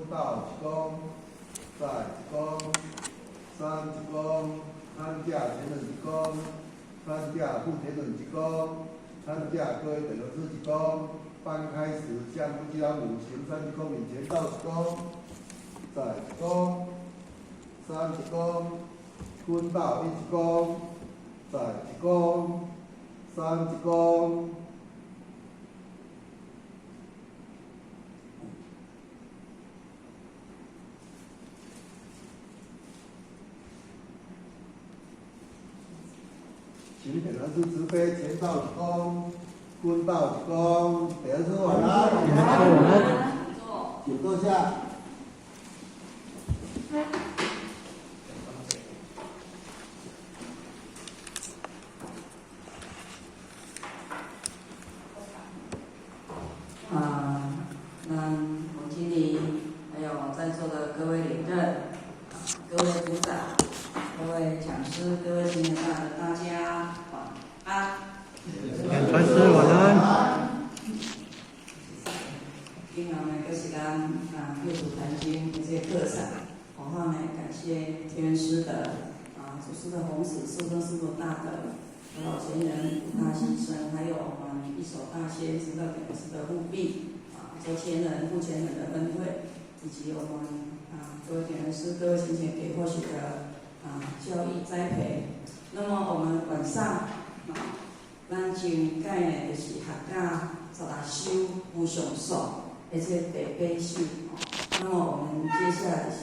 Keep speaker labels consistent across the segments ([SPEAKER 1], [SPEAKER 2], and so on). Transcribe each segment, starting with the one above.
[SPEAKER 1] 道一躬，再一躬，三一躬，参駕前輪一躬，參駕副前輪一躬，參駕各位等師一躬。班開始向夫妻老母行三鞠躬禮，前道一躬，再一躬，三一躬，坤道一躬，再一躬，三一躬。請點老師慈悲，前道一躬，坤道一躬，點老師晚安。
[SPEAKER 2] 點老師晚安。
[SPEAKER 1] 請坐下。
[SPEAKER 3] 啊，那洪經理，還有在座的各位領任，各位組長，各位講師，各位青年大的大家晚安。
[SPEAKER 2] 傳師晚安。
[SPEAKER 3] 今後呢，閣是咱啊六祖壇經的這個課程，我呢感謝天師的啊祖師的弘誓，師尊師父大德，還有前人五大先生，還有我們一手大仙指導講師的護庇，啊周前人、傅前人的恩惠，以及我們啊各位講師、各位先賢給或許的啊教育栽培。那麼我們晚上啊，咱前屆呢就是學甲16首無上數。而且第八首，那麼我們接下來就是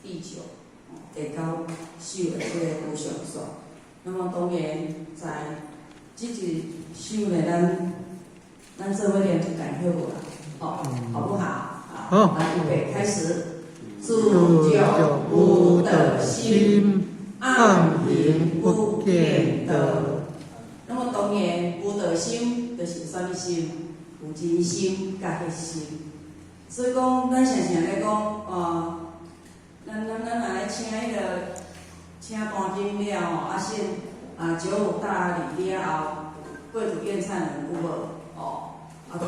[SPEAKER 3] 第九、第九首的這個無上數。那麼當然在這一首呢，咱做伙念一遍好無啦？哦，好不好？
[SPEAKER 2] 好，
[SPEAKER 3] 來，預備開始。自救無德心，暗行不見道。那麼當然無德心就是啥物心？有真心佮彼心。所以講，咱常常咧講，哦，咱若咧請彼個請壇經了吼，啊信啊九五大禮了後，國土願懺人有無？哦，啊對，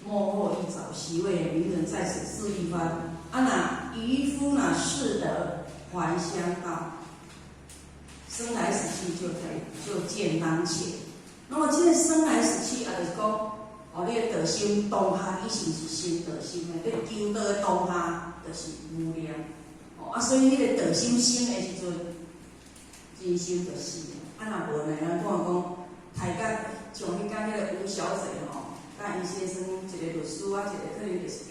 [SPEAKER 3] 末後一早席位，名人在此示一番。啊若漁夫若識得還鄉道，生來死去就在就見當前。那麼這個生來死去，也就是講，哦，你的道心當下，伊是毋是生道心的？你求道的當下，就是無念。哦，啊，所以彼個道心生的時陣，真心就死。啊，若無呢，咱看講，刣甲像彼工彼個吳小姐吼，佮伊先生一個律師啊，一個可能就是佮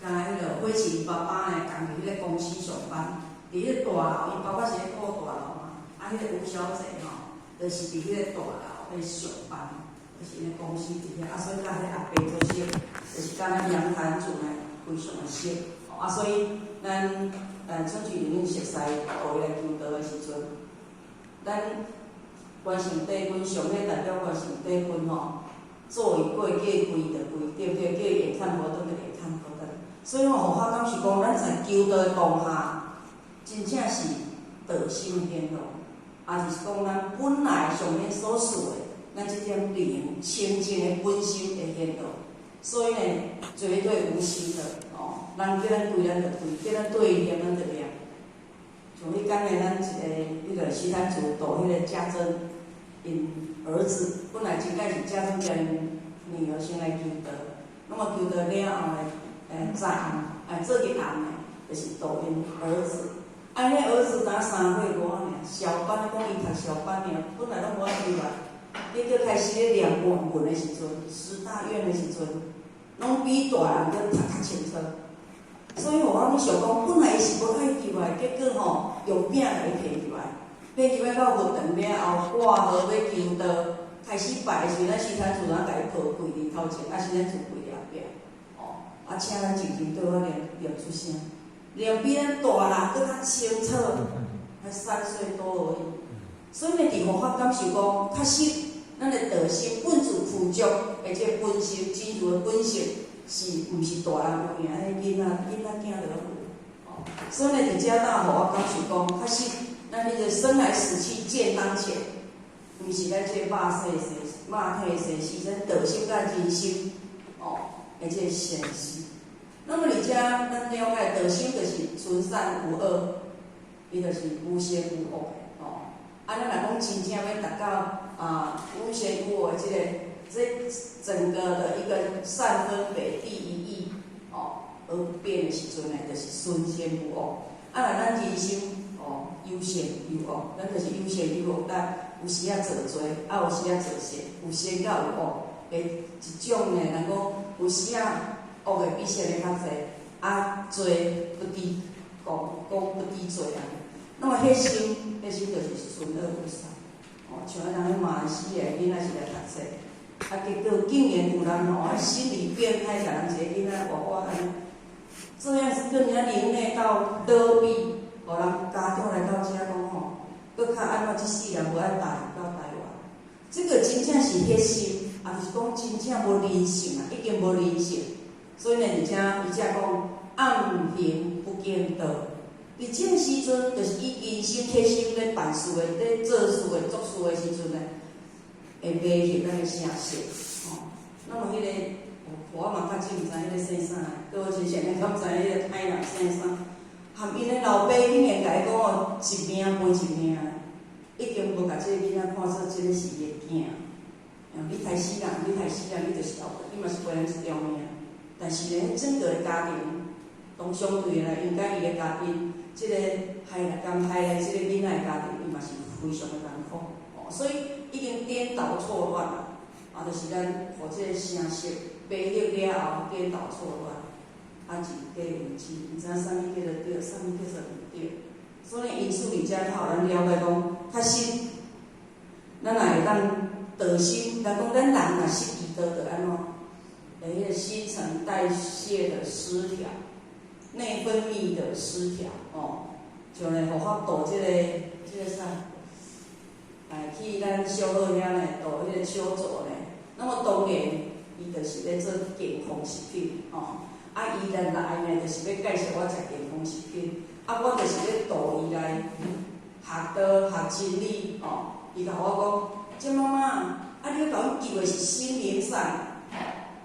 [SPEAKER 3] 彼個火琴爸爸呢，仝佇彼個公司上班，佇彼個大樓，伊爸爸是咧顧大樓嘛，啊，彼個吳小姐吼，就是佇彼個大樓咧上班。就是𪜶公司佇遐，啊，所以佮彼個阿伯做熟，就是佮咱楊壇主呢非常的熟，啊，所以咱春菊裡面熟似予伊來求道的時陣，咱關聖帝君上尾代表關聖帝君吼，做伊過叫伊跪就跪，對毋對？叫伊會看佛燈就會看佛燈。所以吼，佛法敢是講，咱在求道的當下，真正是道心顯露，也就是講咱本來上面所示的。咱這點靈清淨的本心會顯露，所以呢，絕對無私的哦。人叫咱跪，咱就跪；叫咱對伊念，咱就念。像彼工呢，咱一個彼個徐壇主度彼個家珍，𪜶兒子本來真該是家珍共𪜶女兒先來求道，那麼求道了後呢，再做日暗呢，就是度𪜶兒子。啊，彼兒子才3歲外爾，小班講伊讀小班爾，本來攏無愛入來。你閣開始咧念願文的時陣，十大願的時陣，攏比大人閣讀較清楚。所以我攏想講，本來伊是無愛入來，結果吼用拼共伊提入來，提入來到佛堂了後，掛號欲求道，開始拜的時陣，咱徐壇主人共伊抱跪佇頭前，啊，徐壇主跪佇後壁，哦，啊，請咱靜靜對我念念出聲，念比咱大人閣較清楚，才3歲多而已。所以呢，佇佛法感受講，確實咱的道心本自具足的這個本性，真如的本性，是毋是大人有影？彼囡仔囝就攏有。哦，所以呢，佇遮搭予我感受講，確實咱彼個生來死去見當前，毋是咱這個肉體生肉體生死，咱道心佮人心，哦，的這個現實。那麼佇遮咱了解道心就是純善無惡，伊就是無善無惡的吼。啊，咱若講真正欲達到啊無善無惡的這个，這整個的一個善分別第一義哦而不變的時陣呢，就是純善無惡。啊，若咱人心哦有善有惡，咱就是有善有惡，但有時仔做罪，啊有時仔做善，有善佮有惡的一種呢，人講有時仔惡的比善的較濟，啊罪不知講講不知罪啊。那麼彼心，彼心就是純惡不善。哦，像咱人馬來西亞囡仔是來讀冊，啊結果竟然有人吼，心理變態，共人一个囡仔活活按呢，這樣子更加凌虐到倒比，予人家長來到遮講吼，閣較按怎這世人無愛帶入到台灣。這個真正是彼心，也就是講真正無人性啊，已經無人性。所以呢，佇遮伊才講暗行不見道。佇這個時陣，就是伊人心鐵心咧辦事的、咧做事的、做事的時陣呢，會迷惑咱的聲色。吼，那麼彼个，我嘛較少毋知彼个姓啥，閣有親像咱敢知彼个歹人姓啥？含𪜶的老爸竟然共伊講哦，一命賠一命，已經無共這個囡仔看做這個是伊的囝。你刣死人，你刣死人，你就是後你嘛是賠人一條命。但是呢，整個的家庭，當相對的來，應該伊的家庭，這個害來共害來這個囡仔的家庭，伊嘛是非常的艱苦。哦，所以已經顛倒錯亂啦。啊，就是咱予這個聲色迷惑了後，顛倒錯亂，啊，一假為真，毋知影啥物叫做對，啥物叫做毋對。所以因此佇遮較予咱了解講，較實，咱若會當道心，人講咱人若失去道，就按怎？彼個新陳代謝的失調，內分泌的失調，哦，像咧護法度這個啥？哎，去咱小學遐呢，度彼個手座呢。那麼當然，伊就是咧做健康食品，哦。啊，伊來來呢，就是欲介紹我食健康食品。啊，我就是咧導伊來學道學真理，哦。伊共我講，鄭媽媽，啊，你欲共阮救的是心靈上，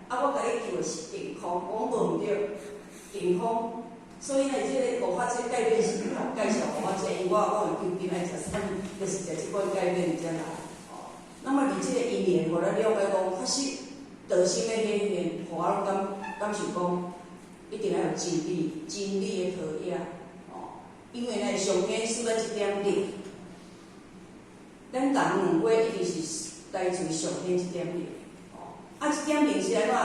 [SPEAKER 3] 啊，我共你救的是健康，我講無毋對，健康。所以呢，這個護法這個改變是較介紹予我食，因為我會究竟愛食啥物，就是食這款改變才來。哦，那麼佇這個因緣，予咱了解講，確實道心的顯現，予我攏感受講，一定愛有真理，真理的陶冶。哦，因為呢，上天賜咱這點力，咱人兩話一定是來自上天這點力。哦，啊，這點力是按怎？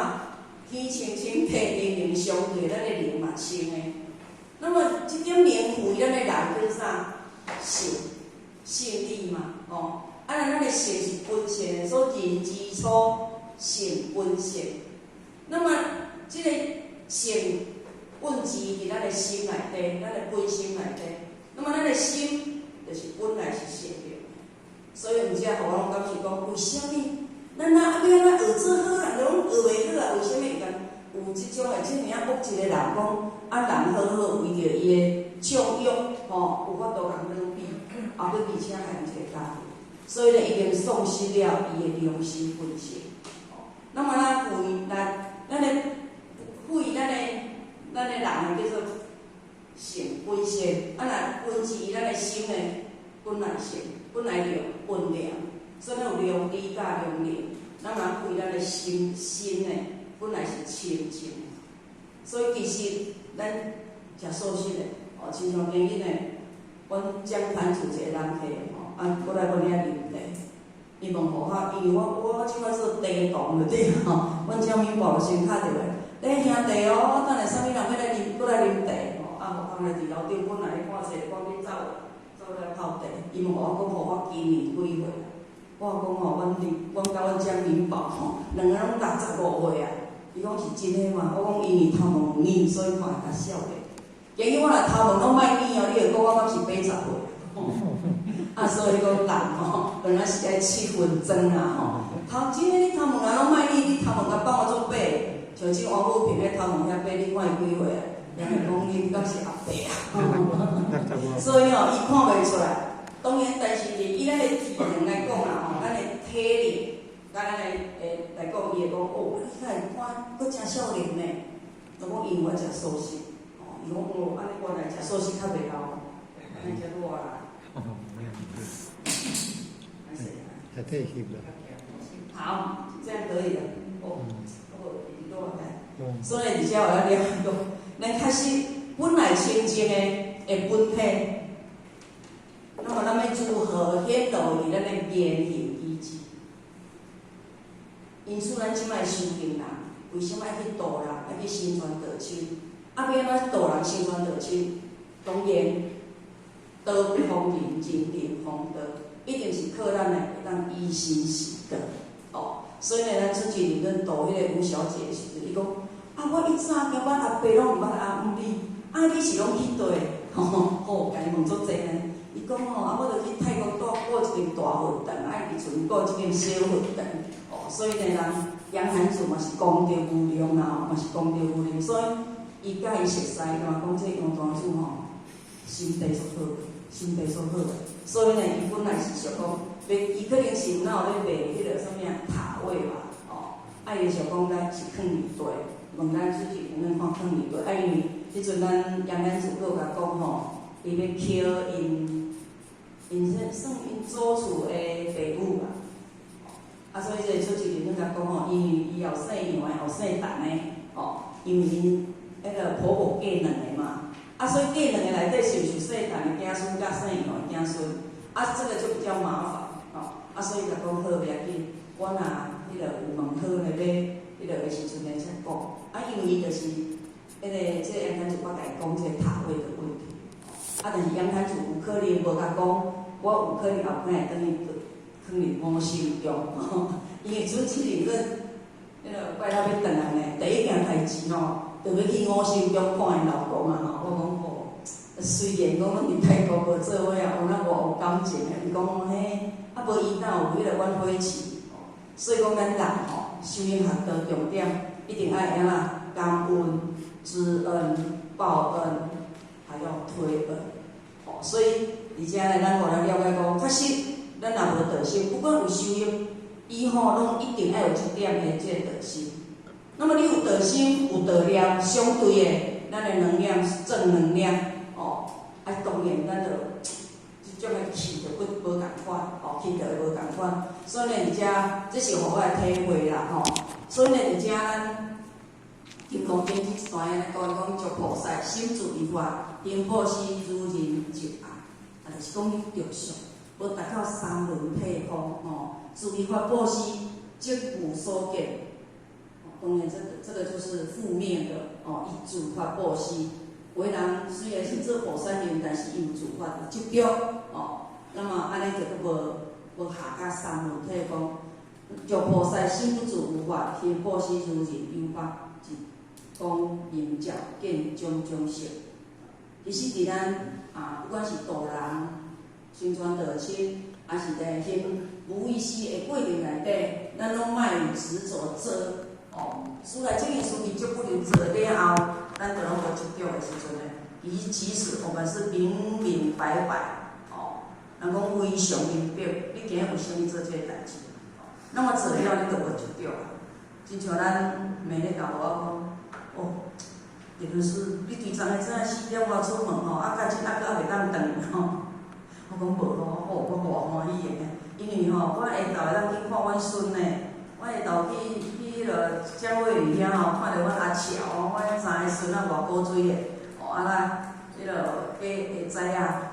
[SPEAKER 3] 天清清，地靈靈，相對咱的靈嘛清的。那麼這點靈賦予咱的人叫啥？性，性理嘛，哦。啊，咱的性是本善的，所以人之初性本善。那麼這個性本質佇咱的心內底，咱的本心內底。那麼咱的心就是本來是善良的，所以毋才予我攏感受講，為啥物咱若欲按怎學做好人，攏學袂好啊？為啥物會共有這種的這爾仔惡一個人講？啊，人好好為著伊的縱欲，吼，有法度共女比，啊，閣而且害一個家庭，所以呢，已經喪失了伊的良心本性。那麼咱賦予咱，咱的賦予咱的人叫做性本善，啊，若根據咱的心呢，本來性，本來良溫良，所以咱有良知佮良靈。那麼賦予咱的心心呢，本來是清淨的，所以其實咱食素食的，哦，親像今日呢，阮掌盤厝一個人客吼，啊，過來阮遐啉茶，伊問護法，因為我這擺做茶童就對吼，阮張敏寶先敲電話，咧兄弟哦，等下啥物人欲來啉，過來啉茶吼，啊，護法來佇樓頂本來咧看冊，趕緊走走來泡茶，伊問我講護法今年幾歲啊？我講吼，阮啉，阮佮阮張敏寶吼，兩个攏65歲啊。伊講是真的嗎？我講因為頭毛有染，所以看會較少年。假如我若頭毛攏莫染哦，你會講我敢是80歲？啊，所以講人吼，本來是愛七分妝啊吼。頭真的，你頭毛若攏莫染，你頭毛共放我足白，像這王富平彼頭毛遐白，你看伊幾歲啊？人會講你敢是阿伯啊？所以吼，伊看袂出來。當然，但是以咱的體能來講啦吼，咱的體力，佮咱的來講，伊會講哦，你看看，閣誠少年呢。我講因為我食素食，哦，伊講哦，按呢我來食素食較袂老，按呢食熱啦。
[SPEAKER 2] 哦，
[SPEAKER 3] 還是
[SPEAKER 2] 也太翕了。
[SPEAKER 3] 好，這樣可以了。哦，哦，多
[SPEAKER 2] 嗯。
[SPEAKER 3] 所以而且我要了解講，咱確實本來清淨的本體，那麼咱欲如何顯露佇咱的言行舉止？因此，咱這擺修行人，為啥物愛去度人，愛去心傳道親？啊，欲按怎度人心傳道親？當然，道不妨人，人人妨道，一定是靠咱的會當以身試道。哦，所以呢，咱出去恁度彼个吳小姐的時陣，伊講啊，我一早共阮阿伯攏毋捌阿姆你，啊，你是攏去佗？吼吼，共伊問足濟呢。伊講吼，啊，我著去泰國蹛顧一間大佛堂，啊，佇賰顧一間小佛堂。哦，所以呢，人楊涵祖嘛是功德無量啦，吼，嘛是功德無量，所以伊佮伊熟似，嘛講這楊大師吼，心地足好，心地足好。所以呢，伊本來是想講，伊可能是有哪有咧賣彼個啥物啊塔位吧，哦，啊，伊想講咱是囥佇佗，問咱出去有咱看囥佇佗，啊，因為彼陣咱楊安祖閣有共講吼，伊欲抾𪜶，𪜶算算𪜶祖厝的爸母吧，啊，所以這個出去恁共講吼，因為伊後姓楊的，後姓陳的，哦，因為𪜶彼個婆婆嫁兩个嘛，啊，所以嫁兩个內底是毋是姓陳的子孫佮姓楊的子孫，啊，這個就比較麻煩，哦，啊，所以就講好袂要緊，我若彼個有問好咧，欲彼個的時陣咧才講，啊，因為伊就是彼個這個楊顯祖捌共伊講這個塔位的問題，啊，但是楊顯祖有可能無共講，我有可能後擺會轉去囥佇五心中，因為準七日阮彼個拜六欲轉來呢，第一件代誌吼，就欲去五心中看𪜶老公啊吼，我講吼，雖然講阮佇泰國無做伙啊，有那無有感情的，伊講嘿，啊無伊哪有彼個阮火氣，所以講咱人吼，修行學道重點一定愛按怎感恩、知恩、報恩，還要推恩，哦，所以而且呢，咱予咱了解講，確實咱若無道心，不管有修行，伊吼攏一定愛有這點的這個道心。那麼你有道心，有道念，相對的，咱的能量是正能量，哦，啊，當然咱就這種的氣就不無仝款，哦，氣就會無仝款。所以呢，佇遮這是予我的體會啦，吼。所以呢，佇遮咱金剛經這一段按呢講，講諸菩薩心住於法，行布施如人執愛，啊，就是講你著相，無達到三輪體空，吼，住於法布施，則無所見。當然，這個就是負面的，哦，伊自發布施，有的人雖然是做菩薩行，但是伊有自發執著，哦，那麼按呢就閣無下到三輪體空。諸菩薩心不住有法，行布施如人有法，一光明照見種種色。其實佇咱啊，不管是度人、宣傳道親，還是在行無畏施的過程內底，咱攏莫有執著做。哦，出來這件事情就不能做了後，咱就攏無執著的時陣呢。其實我們是明明白白，哦，人講非常明白，你今日為啥物做這個代誌？那麼做了你就無執著啊。親像咱妹咧教我講，哦，特別是你規昨昏早4點外出門吼，啊，到這啊閣猶袂當轉吼。我講無咯，哦，我偌歡喜的，因為吼，我下晝會當去看阮孫呢。我下晝去彼落蒋偉里遐吼，看著阮阿喬，阮彼三個孫仔偌古錐的，哦，啊咱彼落過下早啊，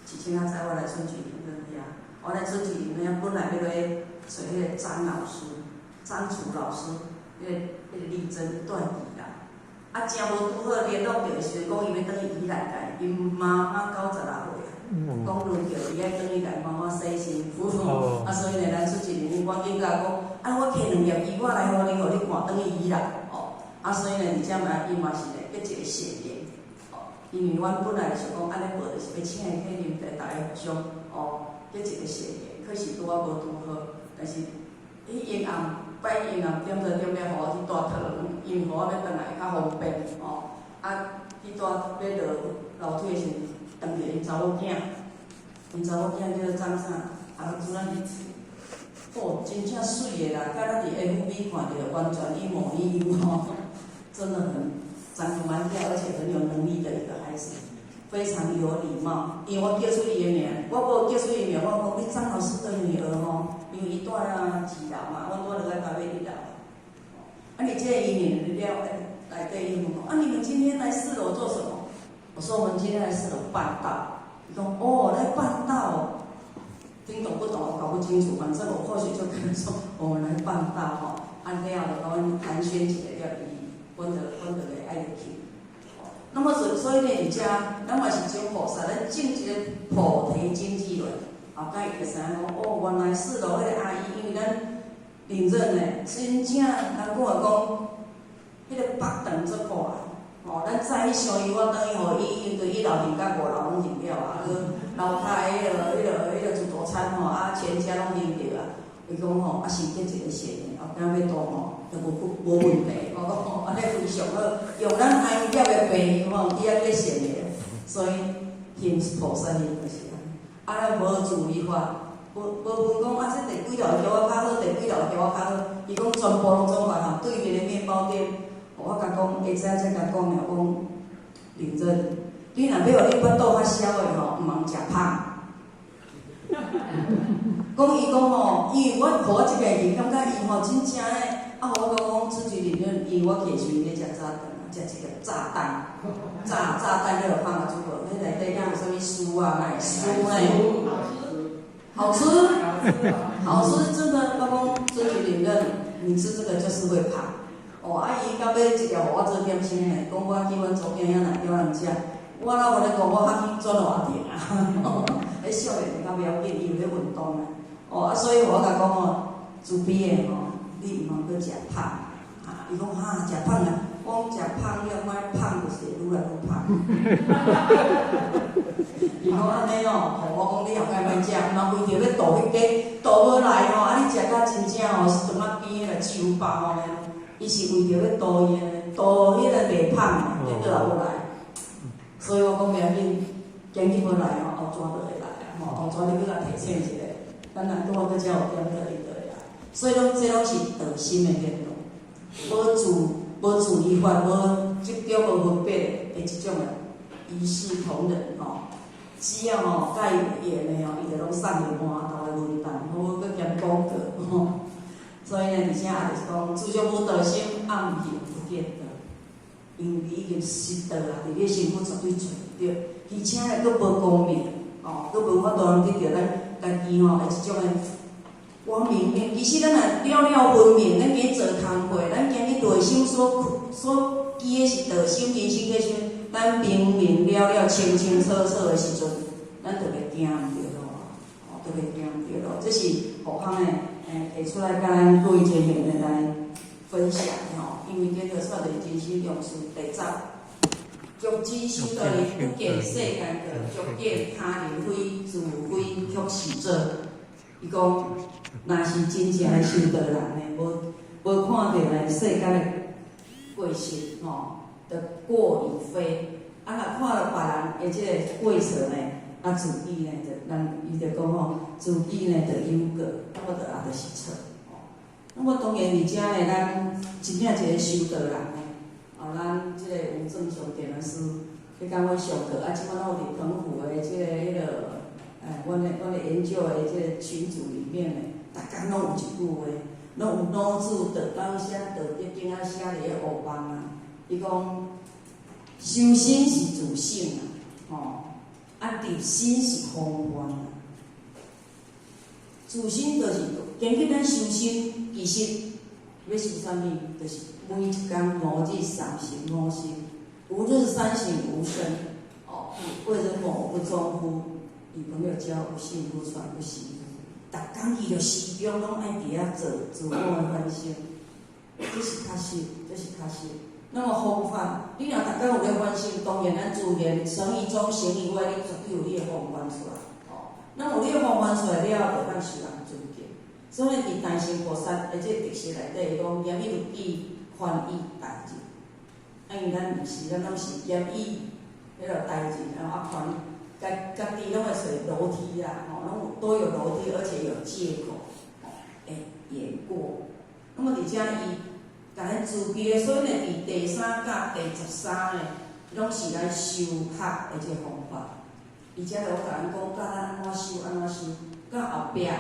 [SPEAKER 3] 一清仔早我來春水林遐，我來春水林遐本來欲落揣彼個張老師、張楚老師，彼個麗珍斷去啦，啊，誠無拄好聯絡著的時陣，講伊欲轉去宜蘭來，𪜶媽媽96歲啊。講輪著伊愛轉去共媽媽洗身軀，啊，所以呢，咱出一年，趕緊共講，啊，我摕兩粒衣我來予你，予你看轉去宜蘭，哦，啊，所以呢，佇遮嘛，伊嘛是咧結一個善緣，哦，因為阮本來想講按呢無就是欲請伊去啉茶，逐家互相，哦，結一個善緣，可是拄仔無拄好，但是彼陰暗拜陰暗點多點欲予我去蹛桃園，因為予我欲轉來較方便，哦，啊，去蹛欲落樓梯的時陣，碰著𪜶查某囝，𪜶查某囝叫做張啥？啊，主任，哦，真正媠的啦，佮咱佇 FB 看著完全一模一樣吼。真的很長得蠻漂亮，而且很有能力的一個孩子，非常有禮貌。因為我叫出伊的名，我無叫出伊名，我講你張老師的女兒吼，因為伊住啊二樓嘛，阮住落來台北一樓。啊，你這個伊女了，內底伊問講，啊，你們今天來四樓做什麼？我說我們今天來四樓辦道。伊講哦，來辦道。聽懂不懂？我搞不清楚。反正我或許就跟他說，我們來辦道吼。啊了就講阮寒暄一下了，伊阮就會愛入去。那麼所以呢，佇遮，咱嘛是種菩薩，咱種一個菩提種子落，後蓋伊就知影講，哦，原來四樓彼個阿姨，因為咱領認呢，真正人講話講，彼個腹腸足大，吼，咱早起上伊，我轉去予伊，對一樓盥到五樓攏盥了啊，閣樓跤彼個自助餐吼，啊，全家攏盥著啊。伊講吼，啊，是結一個善的，後仔欲度吼，都無問題。我講吼，按呢非常好，用咱安業的朋友吼，去遐結善的，所以行菩薩行就是按呢。啊，咱無自利法，無問講啊，這第幾樓橋仔較好，第幾樓橋仔較好。伊講全部攏總共對面的麵包店，我共講，下早才共講了，講認真，你若欲予你腹肚較痟的吼，毋通食芳。講伊講吼，因為我予我這個人，感覺伊吼真正咧，啊，我講講出去裡面，因為我去的時陣咧食早頓啊，食一個炸彈，炸彈彼個放啊煮無，彼內底敢有啥物酥啊、奶酥呢？好吃，好吃，真的。我講出去裡面，你吃這個就是會胖。哦，啊，伊到尾一粒予我做點心呢，講我去阮祖囝遐若叫人食，我哪無咧講，我較去轉偌定啊。彼少年較袂要緊，伊有咧運動啊。哦，啊，所以我共講吼，慈悲的吼，你毋通閣食芳。啊，伊講哈，食芳啊，我講食芳了，莫胖就是會愈來愈胖。伊講按呢哦，吼，我講你後蓋莫食，毋通為著欲度彼個度無來吼，啊你食甲真正吼，是蟳仔邊彼個手包吼，伊是為著欲度伊的，度彼個袂胖，結果也無來。所以我講袂要緊，今日無來吼，後逝就會來啊，吼，後逝你閣共提醒一下，咱若拄好閣遮有點到伊就會來。所以攏這攏是道心的聯絡，無自利法，無執著，無分別的這種的一視同仁吼。只要吼佮伊有緣的吼，伊就攏送伊滿頭的文旦，好閣兼廣告吼。所以呢，而且也就是講，自從無道心，暗行不見道，因為你已經失道啊，佇你身軀絕對揣毋著，而且呢，閣無光明，哦，閣無法度通得著咱家己吼的這種的光明面。其實咱若了了分明，咱今做工課，咱今日內心所記的是道心、人生去想，咱明明了了、清清楚楚的時陣，咱就袂驚毋著路，哦，就袂驚毋著路。這是悟空的，提出來共咱各位前面的來分享吼，因為這個算是真心用事第十，著真修道人不見世間道，著見他人非，自非卻是做。伊講，若是真正的修道人呢，無看著呢世間的過失吼，就過與非。啊，若看著別人的這個過錯呢，啊，自己呢就人伊就講吼，自己呢就有過，啊，我就也就是錯。那麼當然，佇遮呢，咱真正一個修道人呢，哦，咱這個吳正雄點老師，彼工阮上課，啊，這擺攏有佇澎湖的這個彼個，哎，阮的研究的這個群組裡面呢，逐工攏有一句話，攏有老子道當寫道德經啊，寫佇咧烏板啊。伊講，修身是自省啊，吼，啊，治身是防範啊。自省就是根據咱修身，其實欲修啥物，就是每一工吾日三省吾身，吾日三省吾身。哦，為人謀不忠夫，與朋友交不信不傳不習。逐工伊就時鐘攏愛佇遐做自我的反省，這是確實，這是確實。那麼防範，你若逐工有咧反省，當然咱自然生於中，行於外，你絕對有你的防範出來。哦，那有你的防範出來了後，就較受人尊敬。所以佇大乘菩薩的這個特色內底，伊講嚴以律己，寬以待人。啊，因為咱毋是，咱攏是嚴以彼個待人，然後啊寬，家己攏會揣樓梯啦，吼，攏有都有樓梯，而且有借口，吼，會言過。那麼佇遮伊共咱慈悲的，所以呢，佇第三佮第13呢，攏是咱修學的這個方法。伊遮就共咱講，教咱按怎修，按怎修。到後壁14、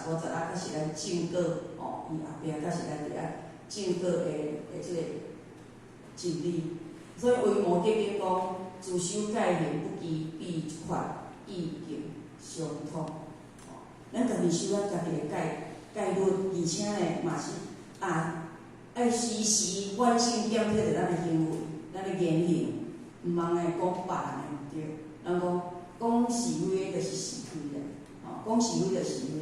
[SPEAKER 3] 15、16，才是咱證果哦。伊後壁才是咱佇遐證果的這個真理。所以《維摩訖經》講，自修戒行不羈，彼法意境相通。哦，咱家己修咱家己的戒戒律，而且呢，嘛是啊，愛時時反省檢體著咱的行為、咱的言行，毋通來講別人的毋對。人講講是非的，就是是非啦。哦，講是非就是非，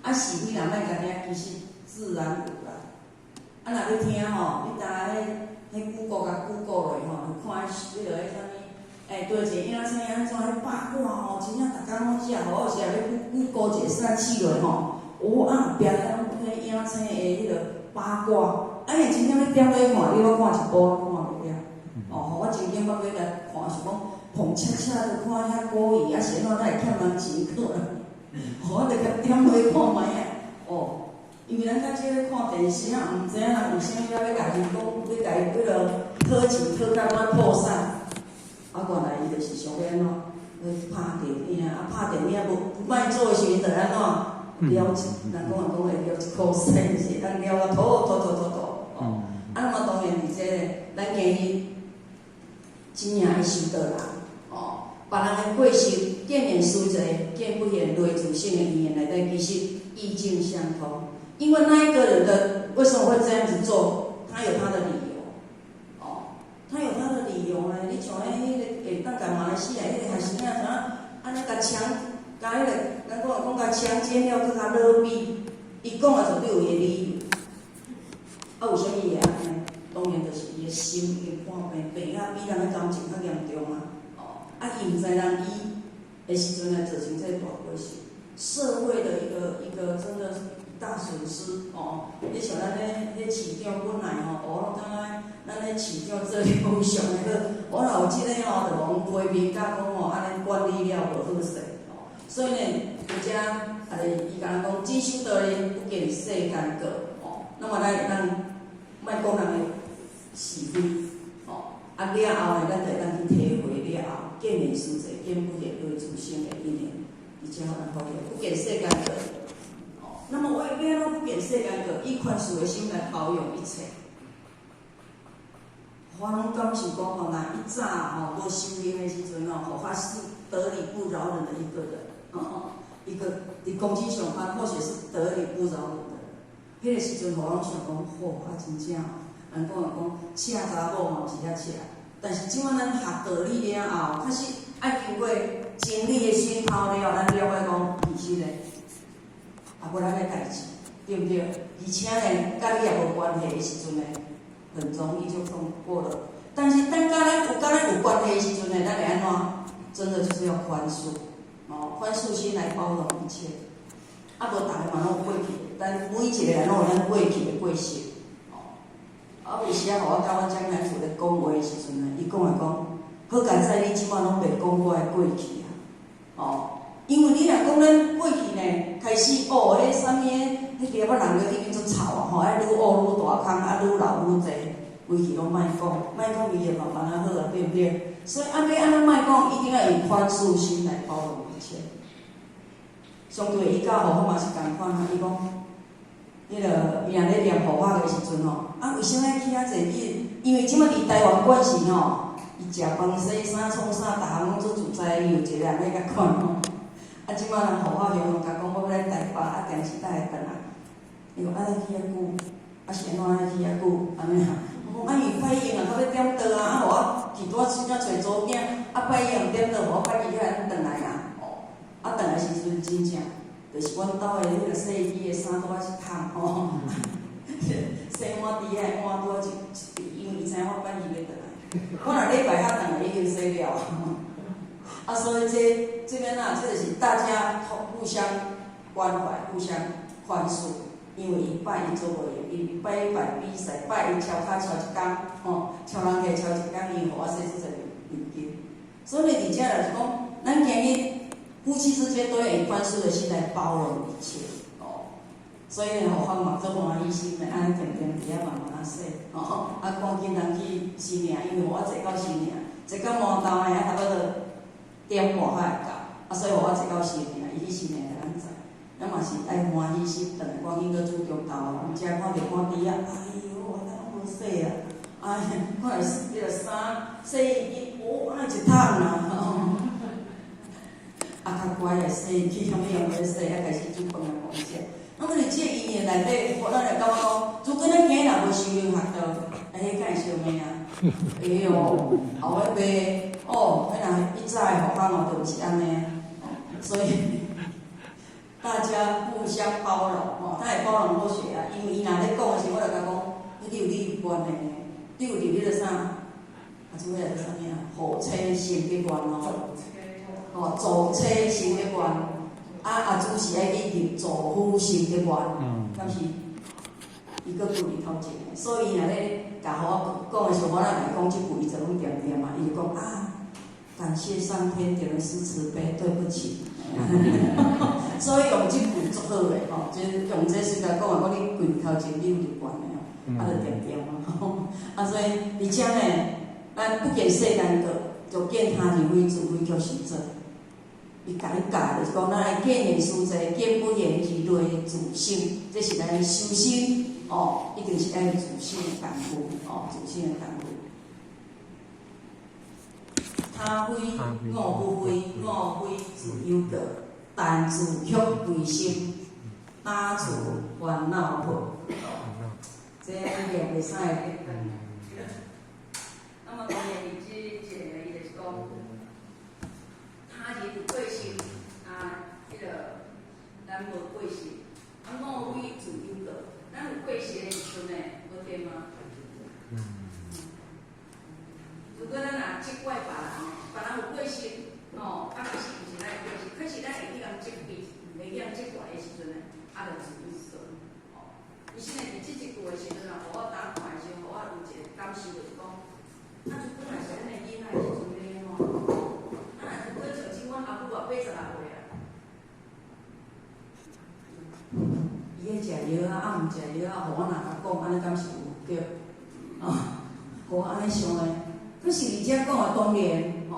[SPEAKER 3] 啊是非人莫共聽，其實自然有啦。啊，若欲聽吼，你呾彼 Google 共 Google 落吼，就看彼啥物，欸，對一個影星按怎彼八卦吼，真正逐工攏食，我有時咧 Google 一個啥試落吼，有啊，後壁咧彼影星的彼个八卦，啊，伊真正欲點落去看，你我看一部看袂了。哦，予我真緊欲欲來看，想講碰恰恰就看遐古意，啊是按怎會欠人錢可能？我就共點落去看覓仔，哦，因為咱較少咧看電視啊，毋知影人為啥物欲共伊講，欲共伊彼落討錢討甲我破產。啊，原來伊就是想欲按怎，欲拍電影，啊拍電影無莫做的時陣就按怎，了一，人講人講會了一箍錢，是當了啊吐吐吐吐吐，哦，啊那麼當然佇這個，咱今日真正會修道人，哦，別人的過失，見賢思齊，見不賢內自省的因緣內底，其實意境相通。因為那一個人的為什麼會這樣子做，他有他的理由，哦，他有他的理由呢。你像彼个會當共馬來西亞彼個學生仔，怎按呢共強，共彼個，咱講講共強姦了，閣共勒斃，伊講的絕對有伊的理由。啊，為啥物伊會按呢？當然就是伊的心已經破病，病啊比人的感情較嚴重啊。哦，啊，伊毋知人醫的時陣來造成這個大過失，社會的一個真的大損失哦。你像咱彼市長本來吼，我攏感覺咱咧市長做了非常的好，我若有這个吼，就予人批評甲講吼，按呢管理了無好勢哦。所以呢，有遮啊，伊共咱講，真修道人不見世間過哦。那麼咱會當莫講人的是非哦。啊了後呢，咱就會當去體會了後，見賢思齊，見不賢內自省的因緣，而且予咱發現不見世間過。哦，那麼為欲按怎不見世間過，以寬恕的心來包容一切。我攏感受講吼，若伊早吼無修行的時陣吼，護法是得理不饒人的一個人，哦，一個佇公司上班，或許是得理不饒人的。彼個時陣，予我攏想講，吼，啊真正，人講就講，赤查某嘛毋是遐赤，但是這擺咱學道理了後，確實愛經過真理的熏陶了後，咱了解講，其實呢，也無咱的代誌，對毋對？而且呢，佮你也無關係的時陣呢，很容易就通過了。但是等佮咱有佮咱有關係的時陣呢，咱會按怎？真的就是要寬恕，哦，寬恕心來包容一切。啊，無逐个嘛攏有過去，咱每一個人攏有咱過去的過失，哦。啊，有時啊，予我佮阮張南厝咧講話的時陣呢，伊講來講，好佳哉你這擺攏袂講我的過去啊，哦，因為你若講咱過去呢，開始哦，彼啥物的，彼粒仔人個已經足臭啊，吼，愛愈烏愈大空，啊愈老愈濟，規氣攏莫講，莫講伊會慢慢仔好啊，對毋對？所以按欲按怎莫講，一定要以寬恕心來包容一切。相對伊教護法嘛是仝款啊，伊講，彼个伊若咧念護法的時陣吼，啊為啥物去遐濟日？因為這擺佇台灣關係吼，伊食飯洗衫創啥，逐項攏做自在，伊有一個人咧共管吼。啊，這擺人護法雄共講，我欲來台北，啊，定時等會轉來。伊講啊，咱去遐久，啊是按怎愛去遐久？按呢啊？我講啊，伊歹用啊，到欲點桌啊，啊，予我去拄仔喙仔揣查某囝，啊歹用點桌，予我擺去遐轉來啊。哦，啊轉來時陣真正，就是阮兜的彼个洗衣機的衫拄仔一桶吼，洗碗池仔的碗拄仔一，因為伊知影我拜二欲轉來，我若禮拜較轉來已經洗了。啊，所以這邊啊，這就是大家互相關懷、互相寬恕。因為伊拜伊做無閒，伊拜伊拜比賽，拜伊敲跤敲一工，吼，敲人客敲一工，伊予我洗出一面巾。所以佇遮就是講，咱今日夫妻之間都要以寬恕的心來包容一切，哦。所以呢，予我嘛足歡喜心的，按呢恬恬佇遐慢慢仔洗，吼，啊，趕緊通去新營，因為予我坐到新營，坐到滿頭呢，啊，差不多點外才會到，啊，所以予我坐到新營，伊去新營來咱載，咱嘛是愛歡喜心，轉來趕緊閣煮中晝啊，毋知看著看豬仔，哎喲，我哪攏無洗啊，哎，看著彼个衫洗衣機，哦，按呢一桶啊，吼，啊，較乖來洗，去啥物用咧洗，啊，開始煮飯來互伊食。那麼佇這個因緣內底，咱會感覺講，如果咱囝若無修行學道，啊，彼敢會相罵啊？會哦，後尾罵，哦，彼若以早的學校嘛，就毋是按呢，所以大家互相包容，吼，他會包容我學啊，因為伊若咧講的時，我就共講，你有你關係呢，你有入彼個啥？啊，這個叫啥物啊？火車先得願哦，哦，坐車先得願。啊，阿祖是愛去入助夫心得願，敢是？伊閣跪佇頭前，所以伊若咧共我講的時候，我若共伊講這句，伊就攏恬恬嘛。伊就講啊，感謝上天點師慈悲，對不起。所以用這句足好的吼，就是用這時間講啊，講你跪佇頭前，你有入願的吼，啊就恬恬嘛。啊，所以而且呢，咱不見世間過，就見他人非自非卻是做。伊共你教就是講，咱愛見賢思齊，見不嚴而內自省，這是咱修心哦，一定是愛自省的功夫哦，自省的功夫。他非我不非，我非自有過，但自卻悲心，打除煩惱破。這念袂使。那麼當然，伊這一個伊就是講，他人有過失，啊，彼個咱無過失，啊，我非自有過，咱有過失的時陣呢，無對嗎？如果咱若責怪別人，別人有過失，吼，啊，其實毋是咱的過失，可是咱會去共責備，會去共責怪的時陣呢，啊，就自有過，吼。其實呢，佇這一句的時陣啊，予我當看的時候，予我有一個感受，就是講，啊，如果若是咱的囡仔的時陣咧，吼，啊，若如果像這阮阿母啊，86歲啊，伊咧食藥啊，啊毋食藥啊，予我若共講，按呢敢是有對？啊，予我按呢想的。可是佇遮講的當然，吼，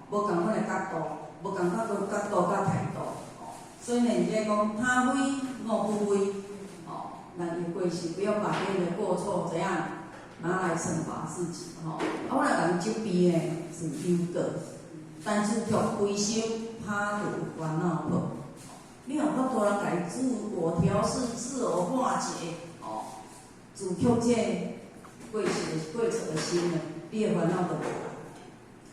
[SPEAKER 3] 無仝款的角度，無仝款個角度佮態度，吼。所以呢，佇遮講他非我不非，吼，咱的過失不要把別人的過錯怎樣拿來懲罰自己，吼。啊，我若共責備呢，是有過，但是卻悲心拍除煩惱破。你有法度人共伊自我調適、自我化解，哦，自卻這過失過錯的心呢，你的煩惱就無啦。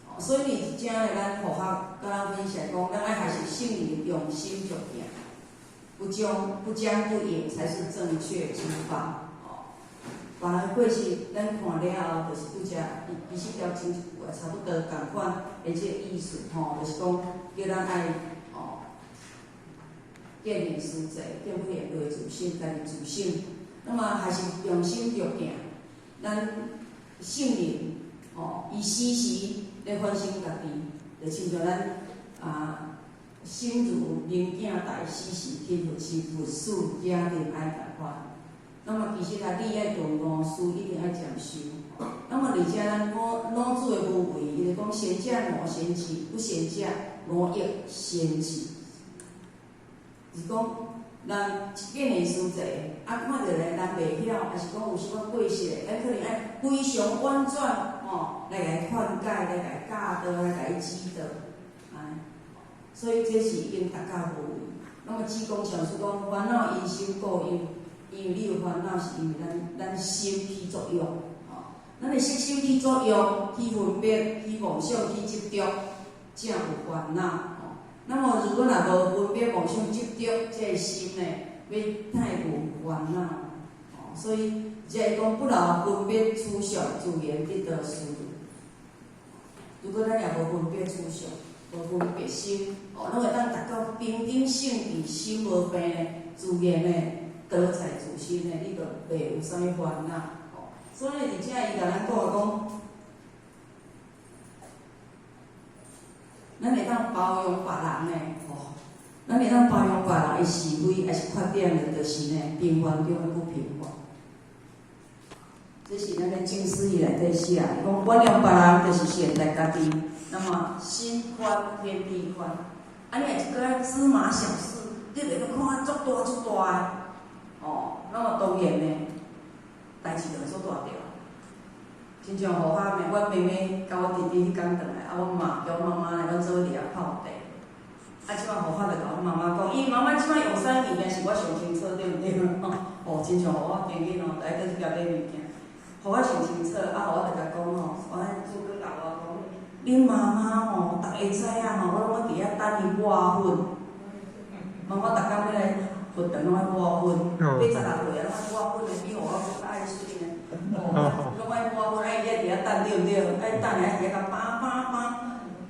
[SPEAKER 3] 哦，所以佇遮呢，咱佛學佮咱分享講，咱愛學習聖人用心著行，不將不將不迎才是正確之法。哦，別人過失，咱看了後，就是拄才伊其實條前一句也差不多仝款的這個意思，吼，就是講叫咱愛哦。見賢思齊，見不嚴內自省，家己自省。那麼還是用心著行，咱聖人吼，伊時時咧反省家己，就親像咱啊，心如明鏡台，時時起佛時佛事假定愛共款。那麼其實啊，你愛頓悟，師一定愛禪修。那麼而且咱老老子的無為，伊就講先者吾先智，不先者吾亦先智。是講，人見賢思齊，啊，看著咧人袂曉，抑是講有啥物過失的，咱可能愛非常婉轉，吼，來共伊勸解，來共伊教導，來共伊指導，哎，所以這是已經達到無為。那麼濟公上師講，煩惱因心故有，因為你有煩惱，是因為咱心起作用，吼，咱的識心起作用，起分別，起妄想，起執著，才有煩惱。那麼，如果若無分別妄想執著，這個心呢，欲太有煩惱，哦，所以這講不留分別取相，自然得到思慮。如果咱也無分別取相，無分別心，哦，攏會當達到平等性，佇心無病呢，自然呢，道在自身呢，你就袂有啥物煩惱。哦，所以佇遮伊共咱講講。咱會當包容別人呢，吼，咱會當包容別人的是非，抑是缺點的，就是呢，平凡中的不平凡。這是咱的靜思語內底寫，伊講原諒別人，就是善待家己。那麼心寬天地寬。啊，你若一個芝麻小事，你會閣看足大足大的，哦，那麼當然呢，代誌就會做大條。親像護法呢，阮妹妹佮阮弟弟彼工轉來，啊，阮媽叫阮媽媽來，阮做伙佇遐泡茶。啊，這擺護法就共阮媽媽講，因為媽媽這擺用啥物件是我上清楚，對毋對？哦，親像護法今日吼，就愛閣去共買物件，護法上清楚，啊，護法就共講吼，我主閣共我講，恁媽媽吼，逐下知影吼，我攏佇遐等伊抹粉。媽媽逐工欲來佛堂攏愛抹粉，86歲啊，攏愛抹粉的，比我閣較愛媠呢。哦，攏愛抹粉，愛伊佇遐等，對毋對？愛等下佇遐共扒扒扒，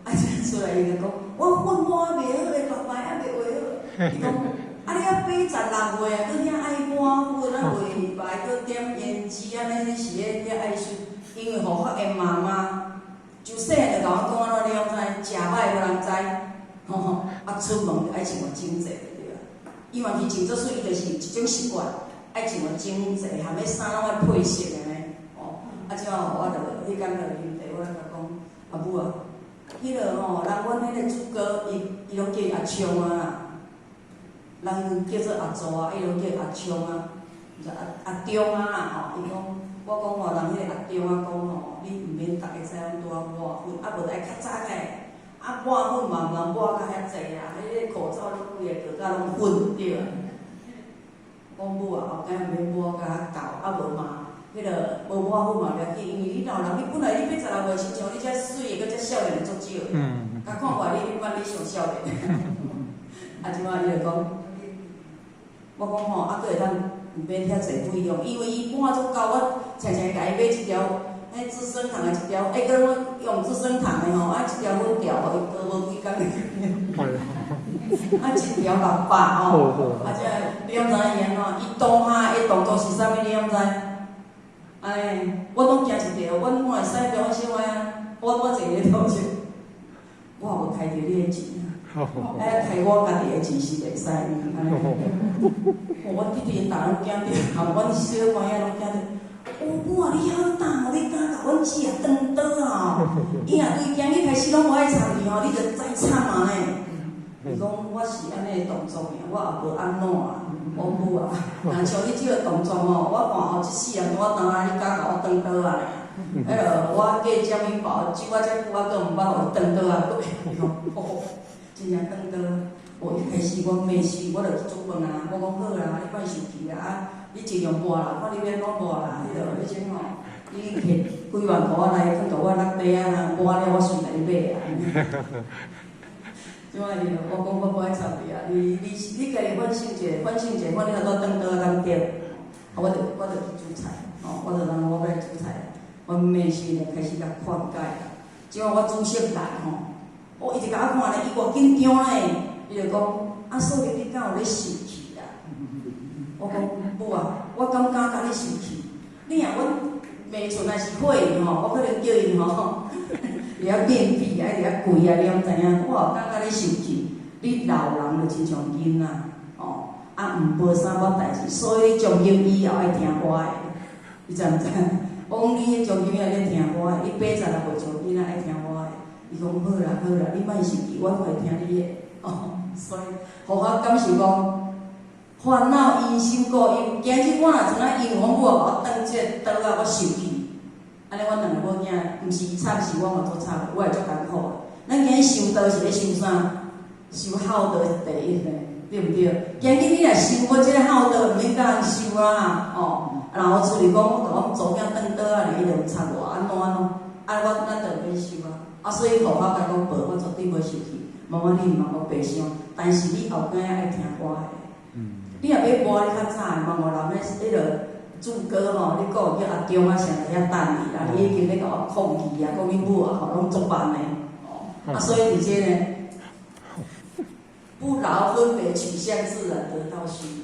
[SPEAKER 3] 啊，這出來伊就講，我粉抹袂好的，白白猶未畫好。伊講，啊，你猶86歲啊，閣遐愛抹粉，啊畫白，閣點胭脂，按呢是咧遐愛媠。因為護法的媽媽，就細漢就共阮講按怎，你攏知，食歹予人知，吼，啊出門就愛穿偌整齊，對啊。伊嘛是穿做媠，伊就是一種習慣，愛穿偌整齊，含彼衫攏愛配色的呢。哦，啊，這擺我就彼工就啉茶，我共講，阿母啊，彼个吼，人阮彼個主哥，伊伊攏叫伊阿昌啊啦，人叫做阿祖啊，伊攏叫阿昌啊，毋是阿阿中啊啦吼。伊講，我講吼，人彼个阿中啊講吼，你毋免逐下知影拄仔抹粉，啊無就愛較早起來，啊抹粉嘛毋通抹甲遐濟啊，彼个口罩攏規个過甲攏粉對啊。講母啊，後擺毋免抹甲較厚，啊無嘛，彼个無抹粉嘛袂要緊，因為你老人，你本來你86歲，親像你遮媠的，閣遮少年的足少的，共看看你，你管你上少年。啊，這擺伊就講，我講吼，啊，閣會當毋免遐濟費用，因為伊抹足夠，我常常共伊買一條，彼資生堂的一條，欸，閣攏用資生堂的吼，啊，一條粉條，予伊過無幾工。啊，一條600吼，啊，這你攏知影伊按怎？伊當下的動作是啥物？你攏知？哎，我攏驚一條，阮看會使叫我小可啊，我坐咧頭前，我也無開著你的錢啊，哎，開我家己的錢是袂使，按呢。我弟弟逐人驚著，含阮小朋友攏驚著。哦，母啊，你曉膽哦，你敢共阮姊啊斷刀啊？伊若對今日開始攏無愛插伊吼，你就知慘啊呢。伊講我是按呢動作爾，我也無按怎啊。我母啊，若像你這個動作吼，我看吼，這世人我當來你敢共我斷刀啊？彼个我過占米包，煮我遮久，我閣毋捌予伊斷刀啊過。伊講哦，真正斷刀。哦，一開始我罵死，我就去煮飯啊。我講好啦，你莫生氣啦，啊，你盡量抹啦，看你欲按怎抹啦。彼个彼種吼，你摕幾萬箍仔來，放予我落底啊，抹了我隨來你買啊。這擺伊就我講我無愛插你啊，你你你家己反省者，反省者，看你若拄斷刀敢對。啊，我就去煮菜，吼，我就人我欲來煮菜，阮妹時就開始共勸解。這擺我煮熟來吼，哦，伊就共我看咧，伊偌緊張咧，伊就講，啊，所以你敢有咧生氣啦？我講母啊，我敢敢共你生氣？你若阮罵出來是火吼，我可能叫伊吼，佇遐面壁啊，佇遐跪啊，你攏知影？我有敢共你生氣？你老人就親像囡仔，哦，啊，毋無啥物代誌，所以你從今以後愛聽我的，你知毋知？我講你從今以後你聽我的，你86歲像囡仔愛聽我的。伊講好啦好啦，你莫生氣，我會聽你的。哦，所以，予我感受講，煩惱因心故因。今日我若知影因為阮母啊，共我斷這個刀啊，我生氣。按呢，阮兩個某囝，毋是伊慘，是我嘛足慘的，我會足艱苦的。咱今日修道是咧修啥？修孝道第一呢，對毋對？今日你若修無這個孝道，毋免共人修啊，哦。啊，若我出去講，我共阮查某囝斷刀啊，伊就有插我，按怎按怎？啊，我咱就免修啊。啊，所以護法共講，無，我絕對無生氣。媽媽你毋通閣白想，但是你後擺愛聽我的。你若欲抹，你較早的，嘛無人咧彼个主哥吼，你閣有叫阿中啊啥佇遐等你，啊，你已經咧共我抗議啊，講你母啊吼攏足慢的，哦，啊，所以佇這呢，不勞分別取向，自然得道心，